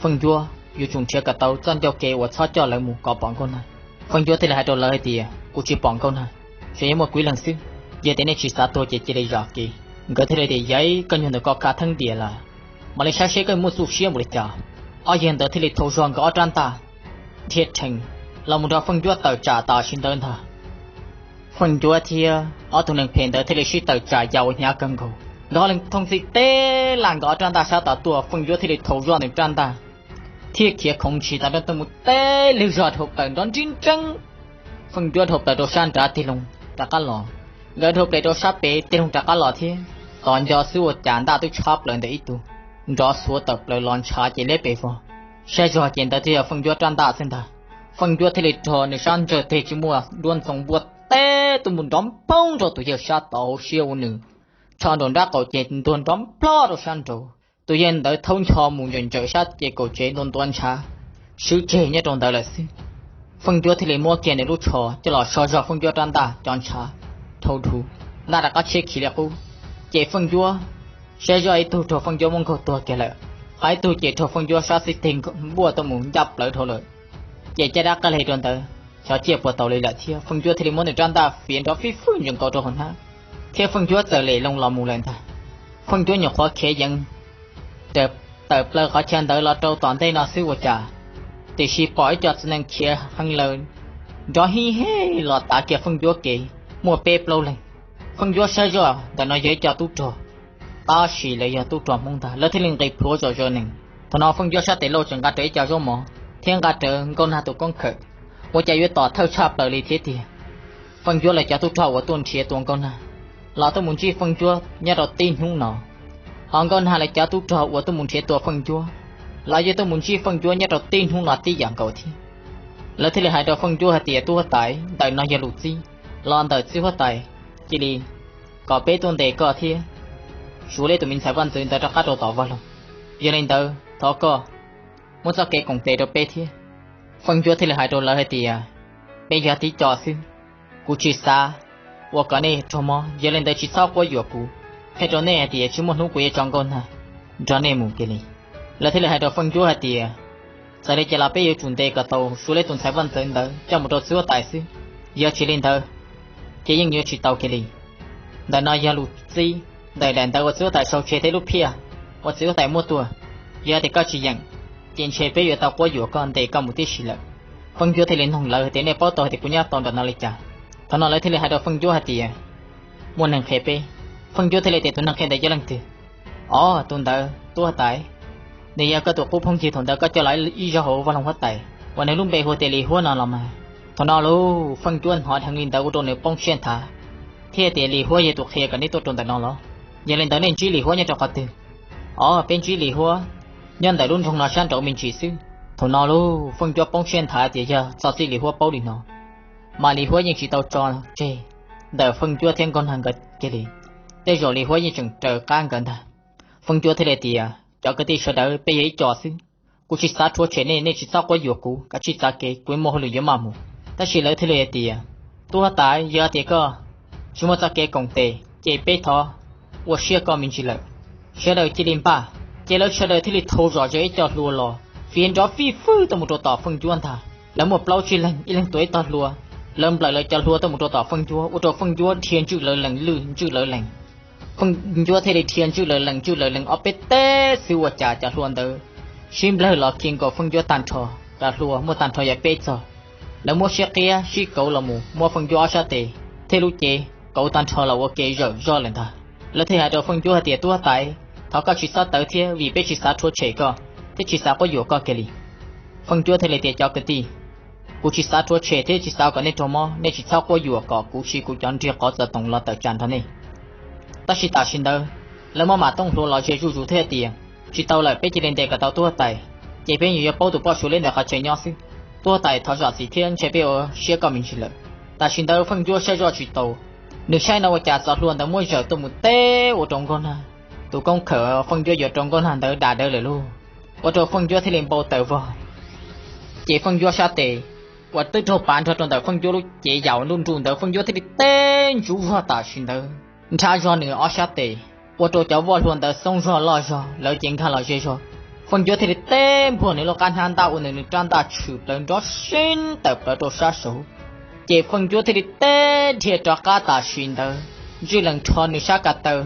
Feej Ncuab yuav tsum nrhiav kom tau txoj ncauj ke uas txhob coj lawv mus kom pom Nkauj Nag. Feej Ncuab thiaj li hais rau lawv hais tias, Kuv tsis pom Nkauj Nag, tsuas yog muaj kuv ib leeg xwb. Yog tias nej tsis xav tuag ces cia li zam kev. Nkawd thiaj li tias, Yaiv, koj nyuag ntawm koj kha theeb diam lawm, mam li saib seb koj muaj txuj siab npaum li cas. Ob yawg ntawd thiaj li thau zog nkawd ob rab ntaj dhia rhees los mus nrog Feej Ncuab tawm tsam tam sim ntawd ntag. Feej Ncuab thiab ob tug neeg phem ntawd thiaj li sib tawm tsam yam uas hnyav kawg nkaus. Nkawd ob leeg thooj txhij teb laj nkawd ob rab ntaj sab tom tuaj, Feej Ncuab thiaj li thau zog nws rab ntaj thiab khiav khoov ntshis tom nroj tuaj mus teb lwg zog dhau plaws nrov nrib nreeb. Feej Ncuab dhau plaws rau sab nrad tig loo rov qab los, nkawd dhau plaws rau sab pem tig loo rov qab los thiab. Tos nco xwb ua cas ntaj twb tshab plaws ntawm ib tug, nrov xuav tawm plaws los ntshav ces liab pes vog. Saib zog ces ntawd twb yog Feej Ncuab rab ntaj xwb ntag. Feej Ncuab thiaj li rho nws sab ntsawg teg tsis muaj duab ntxoo npuaj teb tuaj mus nrov nphoob rau tus yawg sab tod hauv siab ua nws tsho nraum nrab qaum ces ntuag nrov nplhob rau sab nraud. Tus yawg ntawd thaub ncho mus ntsawm ntsawm sab ces kaum tsev ntua ntua ntshav swb tseg nyob rau ntawd lawm xwb. Feej Ncuab thiaj li muab kiag nws lub tsho coj los so zog Feej Ncuab rab ntaj cov ntshav dhau dhau, ntaj rov qab tshiab khiv li qub. Ces Feej Ncuab saib zoj ib tug raug Feej Ncuab muab nkaug tuag kiag lawm, ho ib tug ces raug Feej Ncuab sab xib teg npuaj tuaj mus ncaj plawv dhau lawm. Ces caj dab qab hle rau ntawd, xyov ciaj puas taus li lawm thiab, Feej Ncuab thiaj li muab nws rab ntaj fiav nrov fij fwj ntsees nkaus rau hauv hnab, thiab Feej Ncuab txawm lem loo los mus lawm ntag. Feej Ncuab nyuam qhuav khiav yeev tawm plaws qhov chaw ntawd los rau tom ntej no xwb ua cas, tiam sis pom ib co txiv neej khiav heev lawm, nrov hib hej los tav kiag Feej Ncuab kev, muaj peb plaub leeg. Feej Ncuab saib zoj ntawm no yog ib co tub rog, tab sis lawv yog tub rog Hmoob ntag, lawv thiaj li nqis plhuav zom zaws nees. Thaum no Feej Ncuab sab tes lauj tseem nqa rawv ib co zaub mov thiab nqa rawv Nkauj Nag tus koob khawm, ua cas yuav tom thawj tshaj plaws li thiab tiag. Feej Ncuab lawv cov tub rog uas tuaj nrhiav tua Nkauj Nag los tuaj mus ntsib Feej Ncuab nyob rau tib hnub no, ho Nkauj Nag lawv cov tub rog uas tuaj mus nrhiav tua Feej Ncuab los yeej tuaj mus ntsib Feej Ncuab nyob rau tib hnub no tib yam nkaus thiab. Lawv thiaj li hais rau Feej Ncuab hais tias, Tub huab tais, ntawm no yog lus txib los ntawm txib huab tais, cia li kom peb tuaj ntes koj thiab Suav Liab tus me ntxhais vaj ntxwv ntawd rov qab rau tom vaj loog. Yog li ntawd thov koj muab txoj kev koom tes rau peb thiab. Feej Ncuab thiaj li hais rau lawv hais tias, Peb yog tib co xwb, kuv tsis xav ua kom nej raug mob, yog li ntawd tsis txhob quab yuam kuv, qhia rau nej hais tias tsis muaj hnub kuv yuav tso nkauj nag nrog nej mus kiag li. Lawv thiaj li hais rau Feej Ncuab hais tias, Txawm li cas los peb yuav tsum ntes kom tau Suav Liab tus ntxhais vaj ntxwv ntawd coj mus rau txiv huab tais xwb, yog tsis li ntawd ces yeej yuav tsis tau kiag li. Ntawm no yog lus txib ntawm daim ntawv uas txiv huab tais sau tseg thiab lub phiaj uas txiv huab tais muab tuaj. Yog tias koj tsis yeem, ces ntshe peb yuav tau quab yuam koj ntes koj mus tib si lawm. Feej Ncuab thiaj li nug lawv tias, Nej paub tau hais tias kuv nyob tau ntawm no li cas? Thaum no lawv thiaj li hais rau Feej Ncuab hais tias, Muaj neeg qhia peb. Feej Ncuab thiaj li tias, Tus neeg qhia ntawd yog leej twg? Os, tus ntawd tub huab tais, nws yog koj tus qub phooj ywg thaum ntawd koj coj los ib zaug hauv vaj loog huab tais uas nws lub npe hu tias Lis Huab no los mas. Thaum no lauj, Feej Ncuab hnov dheev li ntawd ua rau nws poob siab nthav, thiaj tias, Lis Huab yog tus qhia kom nej tuaj rau ntawm no los? Yog li ntawd nej ntsib Lis Huab nyob rau qhov twg? Os, peb ntsib Lis Huab nyob ntawm lub nroog no sab nraud me ntsis xwb. Thaum no lauj, Feej Ncuab poob siab nthav tias yog txog txij Lis Huab paub li no, mas Lis Huab yeej tsis tau tso tseg ntawm Feej Ncuab thiab Nkauj Nag nkawd kiag li. Tej zaum Lis Huab yeej tseem raws qab nkawd ntag. Feej Ncuab thiaj li tias, Cov kwv tij sawv daws, peb yog ib co xwb, kuv tsis xav rhuav tshem nej, nej tsis txhob quab yuam kuv, kav tsij txav kev, kuv muaj hauj lwm yuav maj mus. Tab sis lawv thiaj li hais tias, Tub huab tais, yog tias koj tsis muaj txoj kev koom tes ces peb thov ua siab koj me ntsis lawm. Sawv daws cia li npaj. Ces lawv sawv daws thiaj li thau zom zaws ib co hlua los fiav nrov fij fwb tuaj mus rau tom Feej Ncuab ntag. Lawv muaj plaub tsib leeg, ib leeg tuav ib tog hlua. Lawv nplawm lawv cov hlua tuaj mus rau tom Feej Ncuab, ua rau Feej Ncuab dhia ntswj lawv lees lwj ntswj lawv lees. Feej Ncuab thiaj li dhia ntswj lawv lees ntswj lawv lees ob peb teg xwb, ua cas cov hlua ntawd sib nplawg los khi nkaus Feej Ncuab tag nrho. Cov hlua muaj tag nrho yog peb txog. Lawv muab siab qiab sib kauv los mus muab Feej Ncuab ob sab tes thiab lub cev kauv tag nrho los ua ke zawm zoj lawm ntag. Lawv thiaj hais rau Feej Ncuab hais tias, Tub huab tais, thov koj tsis txhob tawv thiab, vim peb tsis xav rhuav tshem koj thiab tsis xav quab yuam koj kiag li. Feej Ncuab thiaj li tias, Cov kwv tij, kuv tsis xav rhuav tshem thiab tsis xav kom nej raug mob, nej tsis txhob quab yuam kom kuv siv kuv cov nrig qov txav toom los tawm tsam nrog nej. Tab sis tam sim ntawd lawv muab mam tooj hlua los ze zuj zus thiab tias, Tsis tau lawm, peb cia li ntes kom tau tub huab tais, ces peb yuav paub tus poj Suav Liab ntawd qhov chaw nyob xwb. Tub huab tais, thov zam txim thiab, ntshe peb ua siab koj me ntsis lawm. Tam sim ntawd Feej Ncuab saib zoj tsis tau, nws saib no ua cas txoj hlua ntawd muab zawm tuaj mus teb ua rau Nkauj Nag tus koob khawm Feej Ncuab yuav rau Nkauj Nag ntawd dam dawv lawm lauj, ua rau Feej Ncuab thiaj li npau taws vog. Ces Feej Ncuab sab tes uas twb raug pav nrog rau ntawm Feej Ncuab lub cev yam nruj nruj ntawd, Feej Ncuab thiaj li teb ntsuv zog tam sim ntawd nrhab zog nws ob sab tes, ua rau cov voj hlua ntawd xoob zog loj zog, lawv ces nkag los ze zog. Feej Ncuab thiaj li teb npuag nws lub qab hnab ntaj ua nws nws rab ntaj tshwm plaws nrov seeb tawm plaws rau sab saud. Ces Feej Ncuab thiaj li teb dhia rov qab tam sim ntawd, ntswj lees rho nws sab ko taw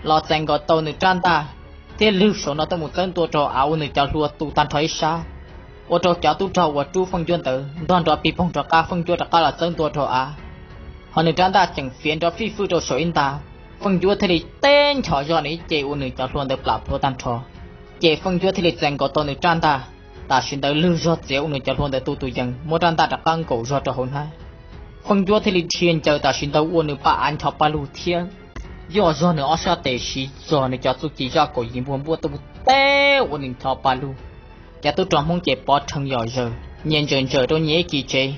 los txais nkaus tau nws rab ntaj, thiab lwg saum no tuaj mus txawb ntua rau av ua nws cov hlua tu tag nrho ib sab, ua rau cov tub rog uas rub Feej Ncuab ntawd ntog nrov pig poog rov qab, Feej Ncuab rov qab los txawb ntua rau av. Ho nws rab ntaj tseem fiav nrov fij fwj rau saum ib nta, Feej Ncuab thiaj li teb nchos zog nws ib ce ua nws cov hlua ntawd plam plhuav tag nrho. Ces Feej Ncuab thiaj li txais nkaus tau nws rab ntaj, tam sim ntawd lwg zog txiav ua nws cov hlua ntawd tu tus yees, muab rab ntaj rov qab nkaum zog rau hauv hnab. Feej Ncuab thiaj li dhia ncaws tam sim ntawd ua nws paj av ncho paj lug thiab yoj zog nws ob sab tes siv zog nws cov txuj ci zaj kaum yim npuag npuaj tuaj mus teb ua nws ncho paj lug. Cov tub rog Hmoob ces pov rhees yom zaws, nyias ntsaws ntsaws rau nyias ib kis tsev.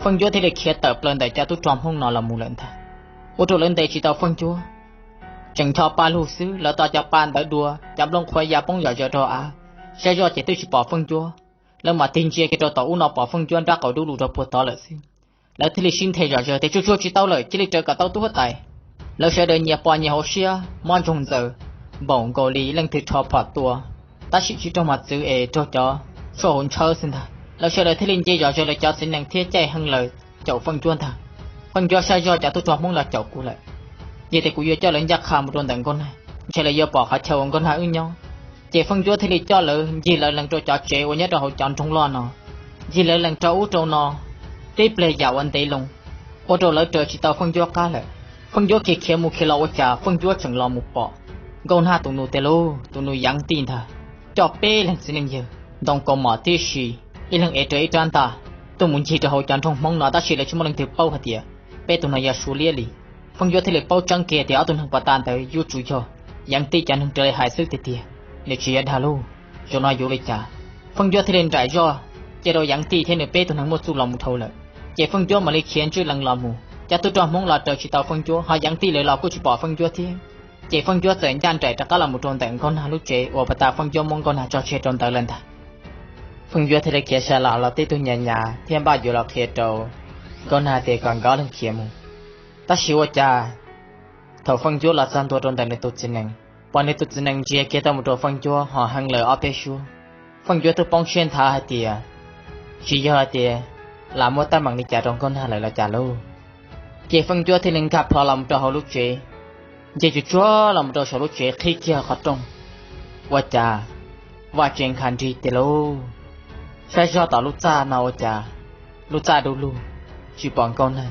Feej Ncuab thiaj li khiav tawm plaws ntawm cov tub rog Hmoob no los mus lawm ntag, ua rau lawv ntes tsis tau Feej Ncuab. Tseem ncho paj lug xwb, lawv tos cov pa ntawd dua, cov nplooj qhuav ya poob yom zaws rau av, saib zoj ces twb tsis pom Feej Ncuab. Lawv mam tig ntsia kiag rau tom ub no pom Feej Ncuab nrab qaum dub lug rau puag tod lawm xwb. Lawv thiaj li sib nthe zom zaws tias, Tsuag tsuag tsis tau lawm, cia li raws kom tau tub huab tais. Lawv sawv daws nyias pom nyias hauv siab mob ntsoog ntxaws, npaum nkaus li leej twg rho phom tua, tab sis tsis raug mos txwv es raug cov tshuaj hauv ntshawb xwb ntag. Lawv sawv daws thiaj li nce zom zaws lawv cov txiv nees thiab caij heev lawm caum Feej Ncuab ntag. Feej Ncuab saib zoj cov tub rog Hmoob los caum kuv lawm, yog tias kuv yuav coj lawv ncaj qha mus rau ntawm Nkauj Nag, ntshe lawv yuav pom qhov chaw uas Nkauj Nag wb nyob. Ces Feej Ncuab thiaj li coj lawv ncig lawv lees rau cov tsev uas nyob rau hauv cov nroog loj no, ncig lawv lees rau ub rau no, tib pliag yam ua ntev loo, ua rau lawv raws tsis tau Feej Ncuab qab lawm. Feej Ncuab khiav khiav mus khiav los ua cas Feej Ncuab tseem los mus pom Nkauj Nag tus nus tiag lauj, tus nus yeev tij ntag, coj peb leeg txiv neej yawg ntoo kaus mom tib si, ib leeg ev rawv ib rab ntaj, tuaj mus ncig rau hauv cov nroog Hmoob no, tab sis lawv tsis muaj leej twg paub hais tias peb tus no yog Suav Liab li. Feej Ncuab thiaj li paub tseeb kiag tias ob tug neeg pov tas ntawd yuav tsum yog yeev tij cov neeg raws li hais xwb tiag tiag, nws tsis yog dag lauj. Zaum no yuav li cas? Feej Ncuab thiaj li nraim zoj ces rau Yeev Tij thiab nws peb tug neeg muaj txuj los mus dhau lawm. Ces Feej Ncuab mam li khiav ntswj lees los mus, cov tub rog Hmoob los raws tsis tau Feej Ncuab, ho Yeev Tij lawv los kuj tsis pom Feej Ncuab thiab. Ces Feej Ncuab txawm ncaj nraim rov qab los mus rau ntawm Nkauj Nag lub tsev uas puag ta Feej Ncuab muab Nkauj Nag tso tseg rau ntawd lawm ntag. Feej Ncuab thiaj li khiav sawv los los tib tug nyas nyas thiab npaj yuav los qhia rau Nkauj Nag tias kom nkawd leeg khiav mus. Tab sis ua cas thaum Feej Ncuab los txog ntua rau ntawm nws tus txiv nees, pom nws tus txiv nees ntsia kiag tuaj mus rau Feej Ncuab ho heev lawm ob peb suab. Feej Ncuab twb poob siab nthav hais tias tsis yog hais tias lam muab teeb meem li cas rau Nkauj Nag lawm los cas lauj. Ces Feej Ncuab thiaj li nkag plho los mus rau hauv lub tsev, nce tsuag tsuag los mus rau saum lub tsev qhib kiag qhov rooj. Ua cas vaj tsev nkhav nrig tiag lauj. Saib zog tom lub txaj no ua cas lub txaj du lug, tsis pom Nkauj Nag.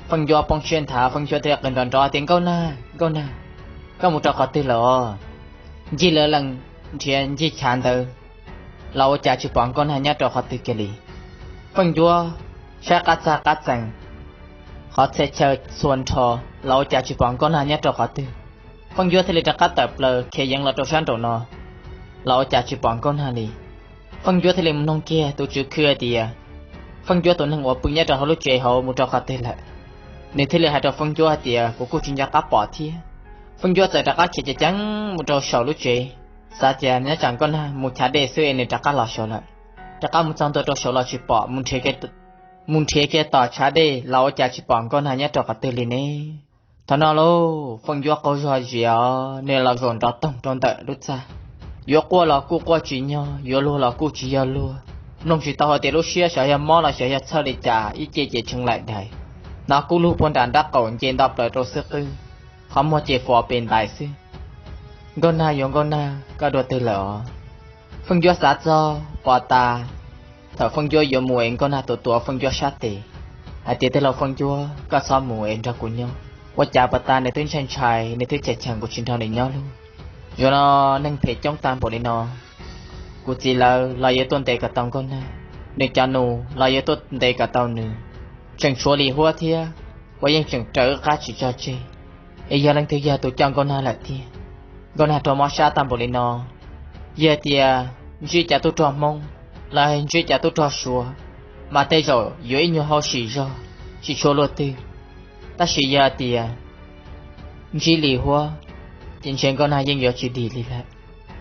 Feej Ncuab poob siab nthav, Feej Ncuab thiaj qw nrov nrov tias, Nkauj Nag, Nkauj Nag, koj mus rau qhov twg lawm os? Ncig lawv lees nrhiav ncig chav ntawd los ua cas tsis pom Nkauj Nag nyob rau qhov twg kiag li. Feej Ncuab saib qab txag qab txees, qhov txhia chaw txhua nrho los ua cas tsis pom Nkauj Nag nyob rau qhov twg. Feej Ncuab thiaj li rov qab tawm plaws khiav yeev los rau sab nraum no los ua cas tsis pom Nkauj Nag li. Feej Ncuab thiaj li mus noog kiag tus tswv khw hais tias Feej Ncuab tus neeg uas pw nyob rau hauv lub tsev hauv mus rau qhov twg lawm. Nws thiaj li hais rau Feej Ncuab hais tias, Kuv kuj tsis nco qab pom thiab. Feej Ncuab txawm rov qab khiav ceev ceev mus rau saum lub tsev, xav tias nyob tsam Nkauj Nag mus chav dej xwb es nws rov qab los saud lawm. Rov qab mus txog ntua rau saud los tsis pom, mus nrhiav kiag tom chav dej los ua cas tsis pom Nkauj Nag nyob rau qhov twg li ne. Thaum no lauj, Feej Ncuab qaug zog zias, nws los zaum nrov toog rau ntawm lub txaj. Yuav quaj los kuj quaj tsis nyog, yuav luag los kuj tsis yog luag. Mloog tsis tau hais tias lub siab xyov yog mob los xyov yog txhawj li cas, ib ce ces tshee laim dais. Hnov kub lug puag nram nraub qaum nce nto plaws rau xwb qwb, qhov muag ces fos pes ntais xwb. Nkauj Nag, yuav Nkauj Nag, koj dua twg lawm os? Feej Ncuab xav txog pom tas thaum Feej Ncuab yuav mus es Nkauj Nag tuav tuav Feej Ncuab sab tes hais tias, Tij laug Feej Ncuab, koj txhob mus es nrog kuv nyob. Ua cas puag ta nws twb ntshai ntshai, nws twb cheem cheem kuv tsis nrog nws nyob lauj. Zaum no neeg phem coob tag npaum li no, kuv txiv lawv los yuav tuaj ntes kom tau Nkauj Nag, nws cov nus los yuav tuaj ntes kom tau nws. Tseem tshuav Lis Huab thiab, uas yeej tseem raws wb qab tsis tso tseg, es yog leej twg yog tus coj Nkauj Nag lawm tiag. Nkauj Nag raug mob sab tag npaum li no, yog tias ntsib cov tub rog Hmoob los ntsib cov tub rog Suav, mas tej zaum yuav ib nyuag hauj sim zog, tsis tshua luaj twg. Tab sis yog tias ntsib Lis Huab, ces ntshe Nkauj Nag yeej yuav tsis dim li lawm.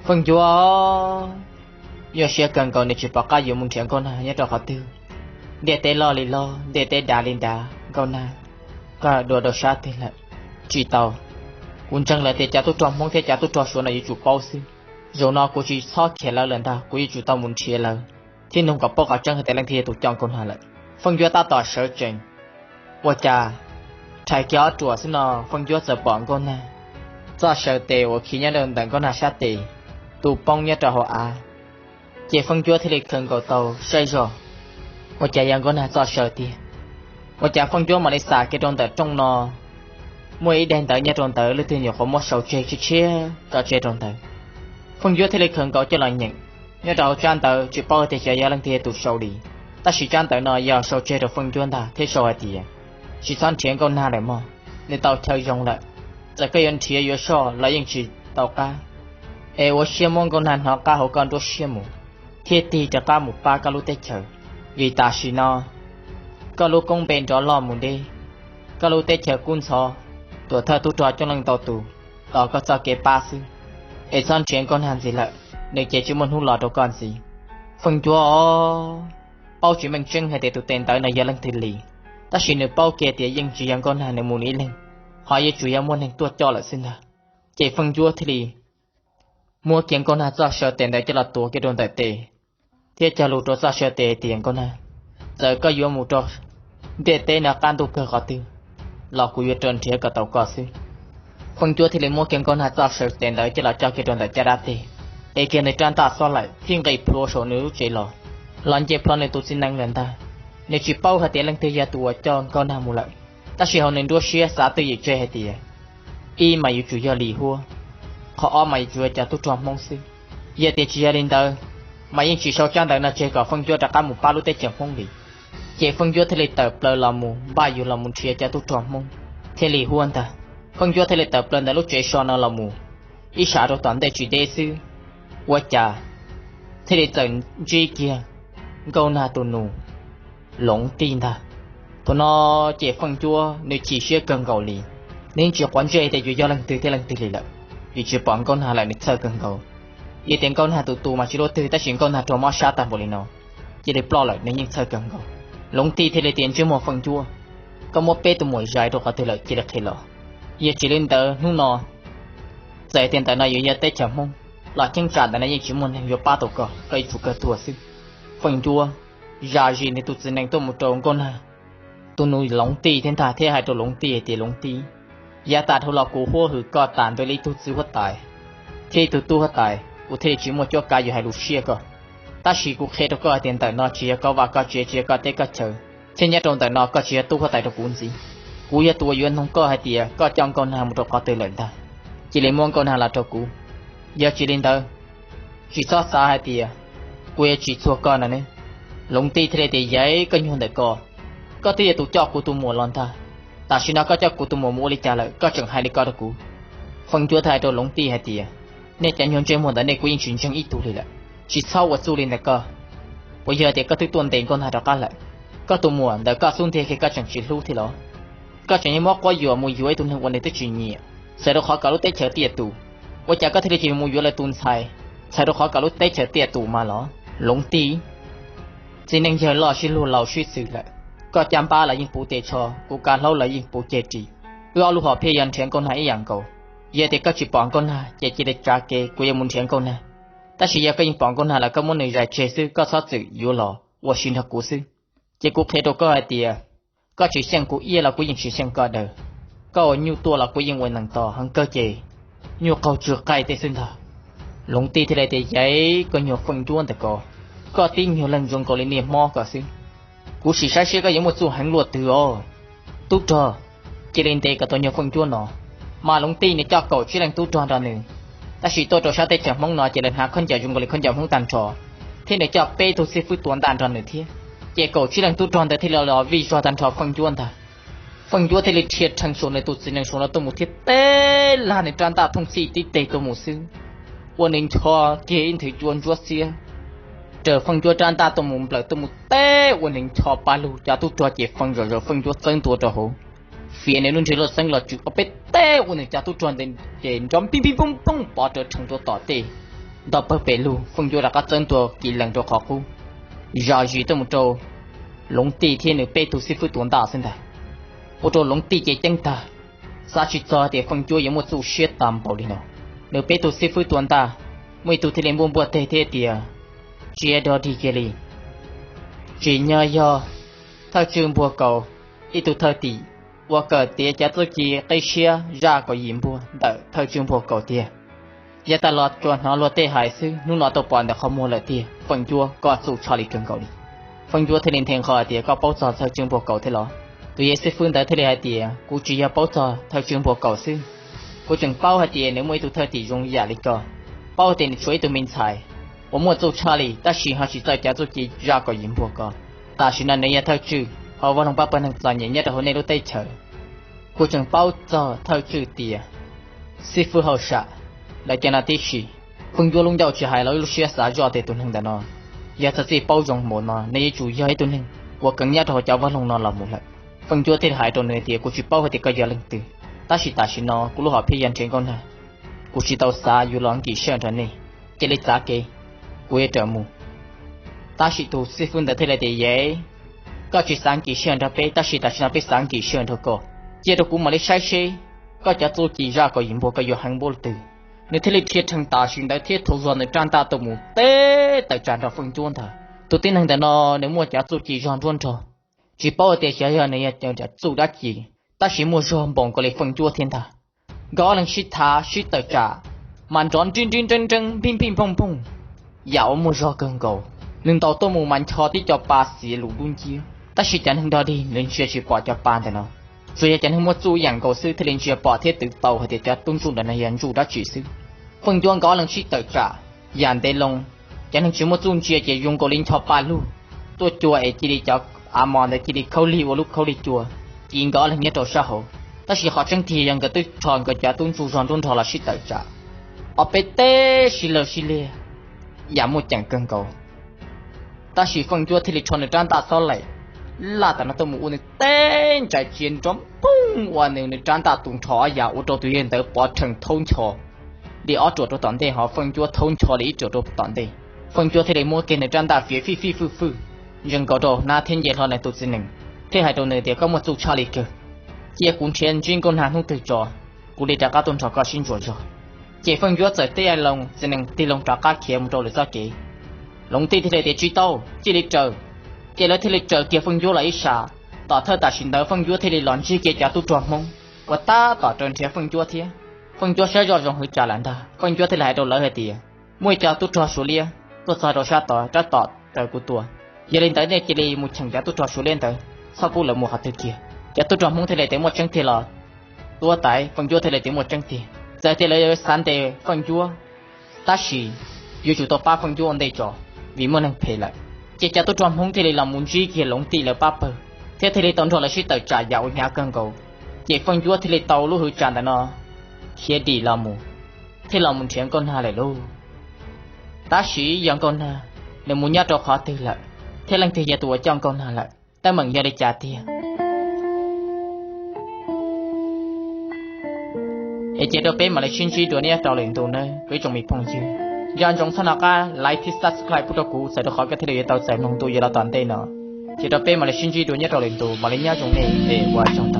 Feej Ncuab nyuaj siab kawg nkaus, nws tsis pom qab yuav mus nrhiav Nkauj Nag nyob rau qhov twg. Ntiaj teb loj li loj, ntiaj teb dav li dav, Nkauj Nag, koj dua rau sab twg lawm? Tsis tau, kuv ntseeg lawm tias cov tub rog Hmoob thiab cov tub rog Suav no yuav tsum paub xwb. Zaum no kuv tsis txhob khiav lawv lawm ntag, kuv yuav tsum tau mus nrhiav lawv thiab nug kom paub qhov tseeb hais tias leej twg yog tus coj Nkauj Nag lawm. Feej Ncuab tab tom sawv tsees, ua cas rhais kiag ob ruam xwb no Feej Ncuab txawm pom Nkauj Nag txoj saw tes uas khi nyob rau ntawm Nkauj Nag sab tes tu poob nyob rau hauv av. Ces Feej Ncuab thiaj li khaws nkaus tau saib zog, ua cas yog Nkauj Nag txoj saw tiag. Ua cas Feej Ncuab mam li xam kiag rau ntawm rooj no, muaj ib daim ntawv nyob rau ntawd, leej twg nyuam qhuav muab sau tseg tshiab tshiab tso tseg rau ntawd. Feej Ncuab thiaj li khaws nkaus coj los nyeem. Nyob rau hauv tsab ntawv tsis paub tias xyov yog leej twg yog tus sau li, tab sis tsab ntawv no yog sau tseg rau Feej Ncuab ntag thiab sau hais tias, Tsis txhob nrhiav Nkauj Nag lawm mog, nws tau chaw zoo lawm. Txawm koj yuav nrhiav yuav soj los yeej tsis tau qab, es ua siab muab Nkauj Nag hnov qab hauv koj nruab siab mus, thiaj tig rov qab mus pab koj lub teb chaws. Vim tam sim no koj lub koob npe nrov loj mus deb, koj lub teb chaws kub ntxhov, tuam thawj tub rog coob leej ntau tus tos koj txoj kev pab xwb. Es txhob nrhiav Nkauj Nag ntxiv lawm, nws ces tsis muaj hnub los rau koj ntxiv. Feej Ncuab paub tsis meej tseeb hais tias tus tes ntawv no yog leej twg li, tab sis nws paub kiag tias yeej tsis yog Nkauj Nag nws mus nws ib leeg, ho yuav tsum yog muaj neeg tuaj coj lawm xwb ntag. Ces Feej Ncuab thiaj li muab kiag Nkauj Nag txoj saw tes ntawd coj los tuav kiag rau ntawm tes, thiab cog lus rau txoj saw tes tias, Nkauj Nag, txawm koj yuav mus rau ntiaj teb no qab ntuj kawg qhov twg los kuv yuav raws nrhiav kom tau koj xwb. Feej Ncuab thiaj li muab kiag Nkauj Nag txoj saw tes ntawd coj los cog kiag rau ntawm caj dab teg, ev kiag nws rab ntaj xob laim thiab nqis plhuav saum nws lub tsev los, los nce plhuav nws tus txiv nees lawm ntag. Nws tsis paub hais tias leej twg yog tus uas coj Nkauj Nag mus lawm, tab sis hauv nws nruab siab xav twj ywm tseg hais tias, ib mas yuav tsum yog Lis Huab, qhov ob mas yuav tsum yog cov tub rog Hmoob xwb. Yog tias tsis yog li ntawd, mas yeej tsis sau tsab ntawv no tseg kom Feej Ncuab rov qab mus pab lub teb chaws Hmoob li. Ces Feej Ncuab thiaj li tawm plaws los mus npaj yuav los mus nrhiav cov tub rog Hmoob thiab Lis Huab ntag. Feej Ncuab thiaj li tawm plaws ntawm lub tsev so no los mus ib sab rau tom ntej tsis deb xwb, ua cas thiaj li txawm ntsib kiag Nkauj Nag tus nus Loov Tij ntag. Thaum no ces Feej Cuab nws chim siab kawg nkaus li, nws yeej tsis quav ntsej tias yuav yog leej twg thiab leej twg li lawm, vim tsis pom Nkauj Nag lawm nws txhawj kawg nkaus. Yog tias Nkauj Nag tus tu mas tsis luaj twg, tab sis Nkauj Nag raug mob sab tag npaum li no, cia li ploj lawm nws yeej txhawj kawg nkaus. Loov Tij thiaj li tias, Ntsej muag Feej Cuab, koj muab peb tus muam zais rau qhov twg lawm cia li qhia los, yog tsis li ntawd hnub no txawm tias ntawm no yuav yog teb chaws Hmoob los cheeb tsam ntawm no yeej tsis muaj neeg yuav pab tau koj, koj yuav tsum kawg tuag xwb. Feej Cuab zam zis nws tus txiv nees tuaj mus rau Nkauj Nag tus nus Loov Tij thiab ntag, thiab hais rau Loov Tij hais tias, Loov Tij, yav tas dhau los kuv huab hwm koj tas ntua li ib tug txiv huab tais thiab ib tug tub huab tais, kuv thiaj li tsis muaj cuab kav yuav hais lus siab koj. Tab sis kuv qhia rau koj hais tias ntawm no tsis yog koj vaj koj tsev, tsis yog koj teb koj chaw, thiab nyob rau ntawm no koj tsis yog tub huab tais rau kuv ntxiv. Kuv yog tus uas yuav noog koj hais tias koj coj Nkauj Nag mus rau qhov twg lawm ntag, cia li muab Nkauj Nag los rau kuv. Yog tsis li ntawd, tsis txhob xav hais tias kuv yuav tsis txuag koj no ne. Loov Tij thiaj li tias, Yawm, koj nyuag ntawm ko, koj twb yog tus coj kuv tus muam los ntag, tam sim no koj coj kuv tus muam mus ua li cas lawm koj tseem hais li ko rau kuv? Feej Cuab thiaj hais rau Loov Tij hais tias, Nej cov nyuag ntsej muag ntawm nej kuv yeej tsis ntseeg ib tug li lawm, tsis txhob ua txuj li ntawm koj. Puas yog tias koj twb tuaj ntes Nkauj Nag rov qab lawm? Koj tus muam ntawm koj xub ntiag kiag koj tseem tsis hlub thiab los? Koj tseem yuav muab quab yuam mus yuav ib tug neeg uas nws twb tsis nyiam, txhawm rau qhov kom lub teb chaws tiaj tus. Ua cas koj thiaj li tsis mus yuav lawv tus ntxhais, txhawm rau qhov kom lub teb chaws tiaj tus mas los? Loov Tij, txiv neej yawg loj sib luag laus sib xws lawm, koj caj npab los yeej puv tes tsho, kuv kav hlaub los yeej puv ceg ris. Wb ob lub hom phiaj yog nrhiav Nkauj Nag ib yam nkaus. Yog tias koj tsis pom Nkauj Nag ces cia li tsav kev, kuv yuav mus nrhiav Nkauj Nag. Tab sis yog koj yeej pom Nkauj Nag lawm koj muab nws zais tseg xwb, koj txhob txwm yuav los ua si nrog kuv xwb. Ces kuv qhia rau koj hais tias, koj tsis xyeej kuv iab los kuv yeej tsis xyeej koj daws. Koj ua nyuj tuaj los kuv yeej ua nees tos, heev kawg ces nyuj qaug tsw qaij tej xwb ntag. Loov Tij thiaj li tias, Yawm, koj nyuag Feej Cuab ntawm ko, koj tib nyuag leeg zoo nkaus li niag mob ko xwb. Kuv sim saib seb koj yuav muaj txuj heev luaj twg os. Tub rog, cia li ntes kom tau nyuag Feej Cuab no. Mas Loov Tij nws coj kaum tsib leej tub rog nrog nws, tab sis tuaj rau sab teb chaws Hmoob no ces lawv hnav khaub ncaws zoo nkaus li khaub ncaws Hmoob tag nrho, thiab nws coj peb tug xib fwb tua ntaj nrog nws thiab. Ces kaum tsib leej tub rog ntawd thiaj li los vij zog tag nrho Feej Cuab ntag. Feej Cuab thiaj li rhia rhees saum nws tus txiv nees saum no tuaj mus thiab teb lag nws rab ntaj thooj txhij tib teg tuaj mus xwb, ua nws ncho kiag ib nthwv cua ntsuab xiab raws Feej Cuab rab ntaj tuaj mus nplawm tuaj mus teb ua nws ncho pa lug, cov tub rog ces fee zom zaws Feej Cuab txawb ntua rau hauv, fiav nws lub nrig loj xeeb los tswm ob peb teb ua nws cov tub rog ntawd ces nrov npij npij pooj pooj pov rawv rhees rau tom tej, nto pawg pes lug, Feej Cuab rov qab txawb ntua kiv lees rau qhov qub, zam zis tuaj mus rau Loov Tij thiab nws peb tug xib fwb tua ntaj xwb ntag. Ua rau Loov Tij ces ceeb tag, xav tsis txog tias Feej Cuab yuav muaj txuj siab tag npaum li no. Nws peb tug xib fwb tua ntaj, muaj ib tug thiaj li npuaj npuaj teg thiab tias, Tsis dog dig kiag li, tsim nyog yog thawj tswj npuag kaus ib tug thawj tim ua kawm tiav cov txuj ci qib siab zaj kaum yim npuag ntawm thawj tswj npuag kaus tiag. Yav tas los tsuas hnov luag tej hais xwb, hnub no tau pom ntawm qhov muag lawm tiag. Feej Cuab, koj txuj tshaj li kawg nkaus li. Feej Cuab thiaj li nthe nqho hais tias, Koj paub txog thawj tswj npuag kaus thiab los? Tus yawg xib fwb ntawd thiaj li hais tias, Kuv tsis yog paub txog thawj tswj npuag kaus xwb, kuv tseem paub hais tias nws muaj ib tug thawj tim zoo yam li koj, paub hais tias nws tshuav ib tug me ntxhais uas muaj txuj tshaj li, tab sis ho tsis txawj cov txuj ci zaj kaum yim npuag ko. Tam sim no nws yog thawj tswj hauv vaj loog pab pawg neeg txom nyem nyob rau hauv nej lub teb chaws. Kuv tseem paub txog thawj tswj tias xib fwb hauj sam lawv cov no tib si. Feej Cuab lub ncauj tsis hais los lub siab xav zoj tias tus neeg ntawm no yog txog txij paub zoo npaum no nws yuav tsum yog ib tug neeg uas keev nyob rau hauv cov vaj loog no los mus lawm. Feej Cuab thiaj li hais rau nws tias, Kuv tsis paub hais tias koj yog leej twg, tab sis tam sim no kuv lub hom phiaj yog nrhiav Nkauj Nag. Kuv tsis tau xav yuav los nkim sij hawm nrog nej, cia li txav kev, kuv yuav raws mus. Tab sis tus xib fwb ntawd thiaj li tias, Yawm, koj tsis xav nkim sij hawm nrog peb, tab sis tam sim no peb xav nkim sij hawm nrog koj. Cia rau kuv mam li saib seb koj cov txuj ci zaj kaum yim npuag koj yuav heev npaum li twg. Nws thiaj li rhia rhees tam sim ntawd thiab thau zog nws rab ntaj tuaj mus teb tawm tsam nrog Feej Cuab ntag. Tus tib neeg ntawm no nws muaj cov txuj ci zog nruab nrog, tsis paub tias xyov yog nws yog cov txuj dab tsi, tab sis muaj zog npaum nkaus li Feej Cuab thiab ntag. Nkawd ob leeg sib thav sib tawm tsam, mas nrov nrib nrib nreeb nreeb npij npij npooj npooj, yam uas muaj zog kawg nkaus. Nws ntaus tuaj mus mas ncho tib co pa xiav lus dub nciab, tab sis cov neeg dog dig nws ntsia tsis pom cov pa ntawm no. Tsuas yog cov neeg muaj txuj ib yam nkaus xwb thiaj li ntsia pom thiab twv tau hais tias cov tub ntsuj ntawm no yog ntsuj dab tsi xwb. Feej Cuab nkawd ob leeg sib tawm tsam, yam ntev loo, cov neeg tsis muaj txuj ntsia ces zoo nkaus li ncho pa lug tuaj cua es cia li cov av mos ntawd cia li khaub lig ua lub khaub lig cua, ci nkawd ob leeg nyob rau sab hauv. Tab sis qhov tseeb tiag yog nkawd twb rho nkawd cov tub ntsuj zog nruab nrog los sib tawm tsam, ob peb teb sib lawg sib liag, yam muaj ceem kawg nkaus. Tab sis Feej Ncuab thiaj li rho nws rab ntaj xob laim laj tam no tuaj mus ua nws teb ntsais cia nrov poog ua nws, nws rab ntaj tu nrho ob yam ua rau tus yawg ntawd pov rhees thaub ncho. Li ob ruam rau tom ntej, ho Feej Ncuab thaub ncho li ib ruam rau tom ntej. Feej Ncuab thiaj li muab kiag nws rab ntaj fiav fij fij fwj fwj, ntsia nkaus rau hnab thiab nce hlo nws tus txiv nees, thiaj hais rau nws tias, Koj muaj txuj tshaj li kawg. Cia kuv nrhiav ntsib Nkauj Nag hnub twg tso, kuv li rov qab tuaj nrog koj sib ntsuas zog. Ces Feej Ncuab txawm teb loo txiv nees tig loo rov qab khiav mus rau lwm txoj kev. Loov Tij thiaj li tias, Tsis tau, cia li raws. Ces lawv thiaj li raws kiag Feej Ncuab los ib sab. Tom thawj tam sim ntawd Feej Ncuab thiaj li los ntsib kiag cov tub rog Hmoob uas tab tom raws nrhiav Feej Ncuab thiab. Feej Ncuab saib zoj zoo hwv tsa lawm ntag, Feej Ncuab thiaj li hais rau lawv hais tias, Muaj ib co tub rog Suav liab tuaj txog rau sab tod, rab tom raws kuv tua. Yog li ntawd nej cia li mus cheem cov tub rog Suav liab ntawd, txhob pub lawv mus qhov twg kiag. Cov tub rog Hmoob thiaj li tias, Muaj tseeb tiag los? Tuab Taiv, Feej Ncuab thiaj li tias, Muaj tseeb tiag. Txawm tias lawv yuav xav ntes Feej Ncuab, tab sis yuav tsum tau pab Feej Ncuab ua ntej tso, vim muaj neeg phem lawm. Ces cov tub rog Hmoob thiaj li los mus ntsib kiag Loov Tij lawv pab pawg, thiab thiaj li tau nrog lawv sib tawm tsam yam uas hnyav kawg nkaus. Ces Feej Ncuab thiaj li tau lub hwv tsa ntawm no khiav dim los mus, thiaj los mus nrhiav Nkauj Nag lawm lauj. Tab sis yog Nkauj Nag, nws mus nyob rau qhov twg lawm, thiab leej twg yog tus uas coj Nkauj Nag lawm, teeb meem yog li cas tiag? Es cia rau peb mam li sib ntsib dua nyob rau lwm ntu nawb kuv ib tsoom me phooj ywg. Nco ntsoov txhob nco qab like thiab subscribe pub rau kuv, txawm rau qhov koj thiaj li yuav tau txais mloog ntu yuav los tom ntej no. Cia rau peb mam li sib ntsib dua nyob rau lwm ntu, mam li nyob zoo nej es ua tsaug.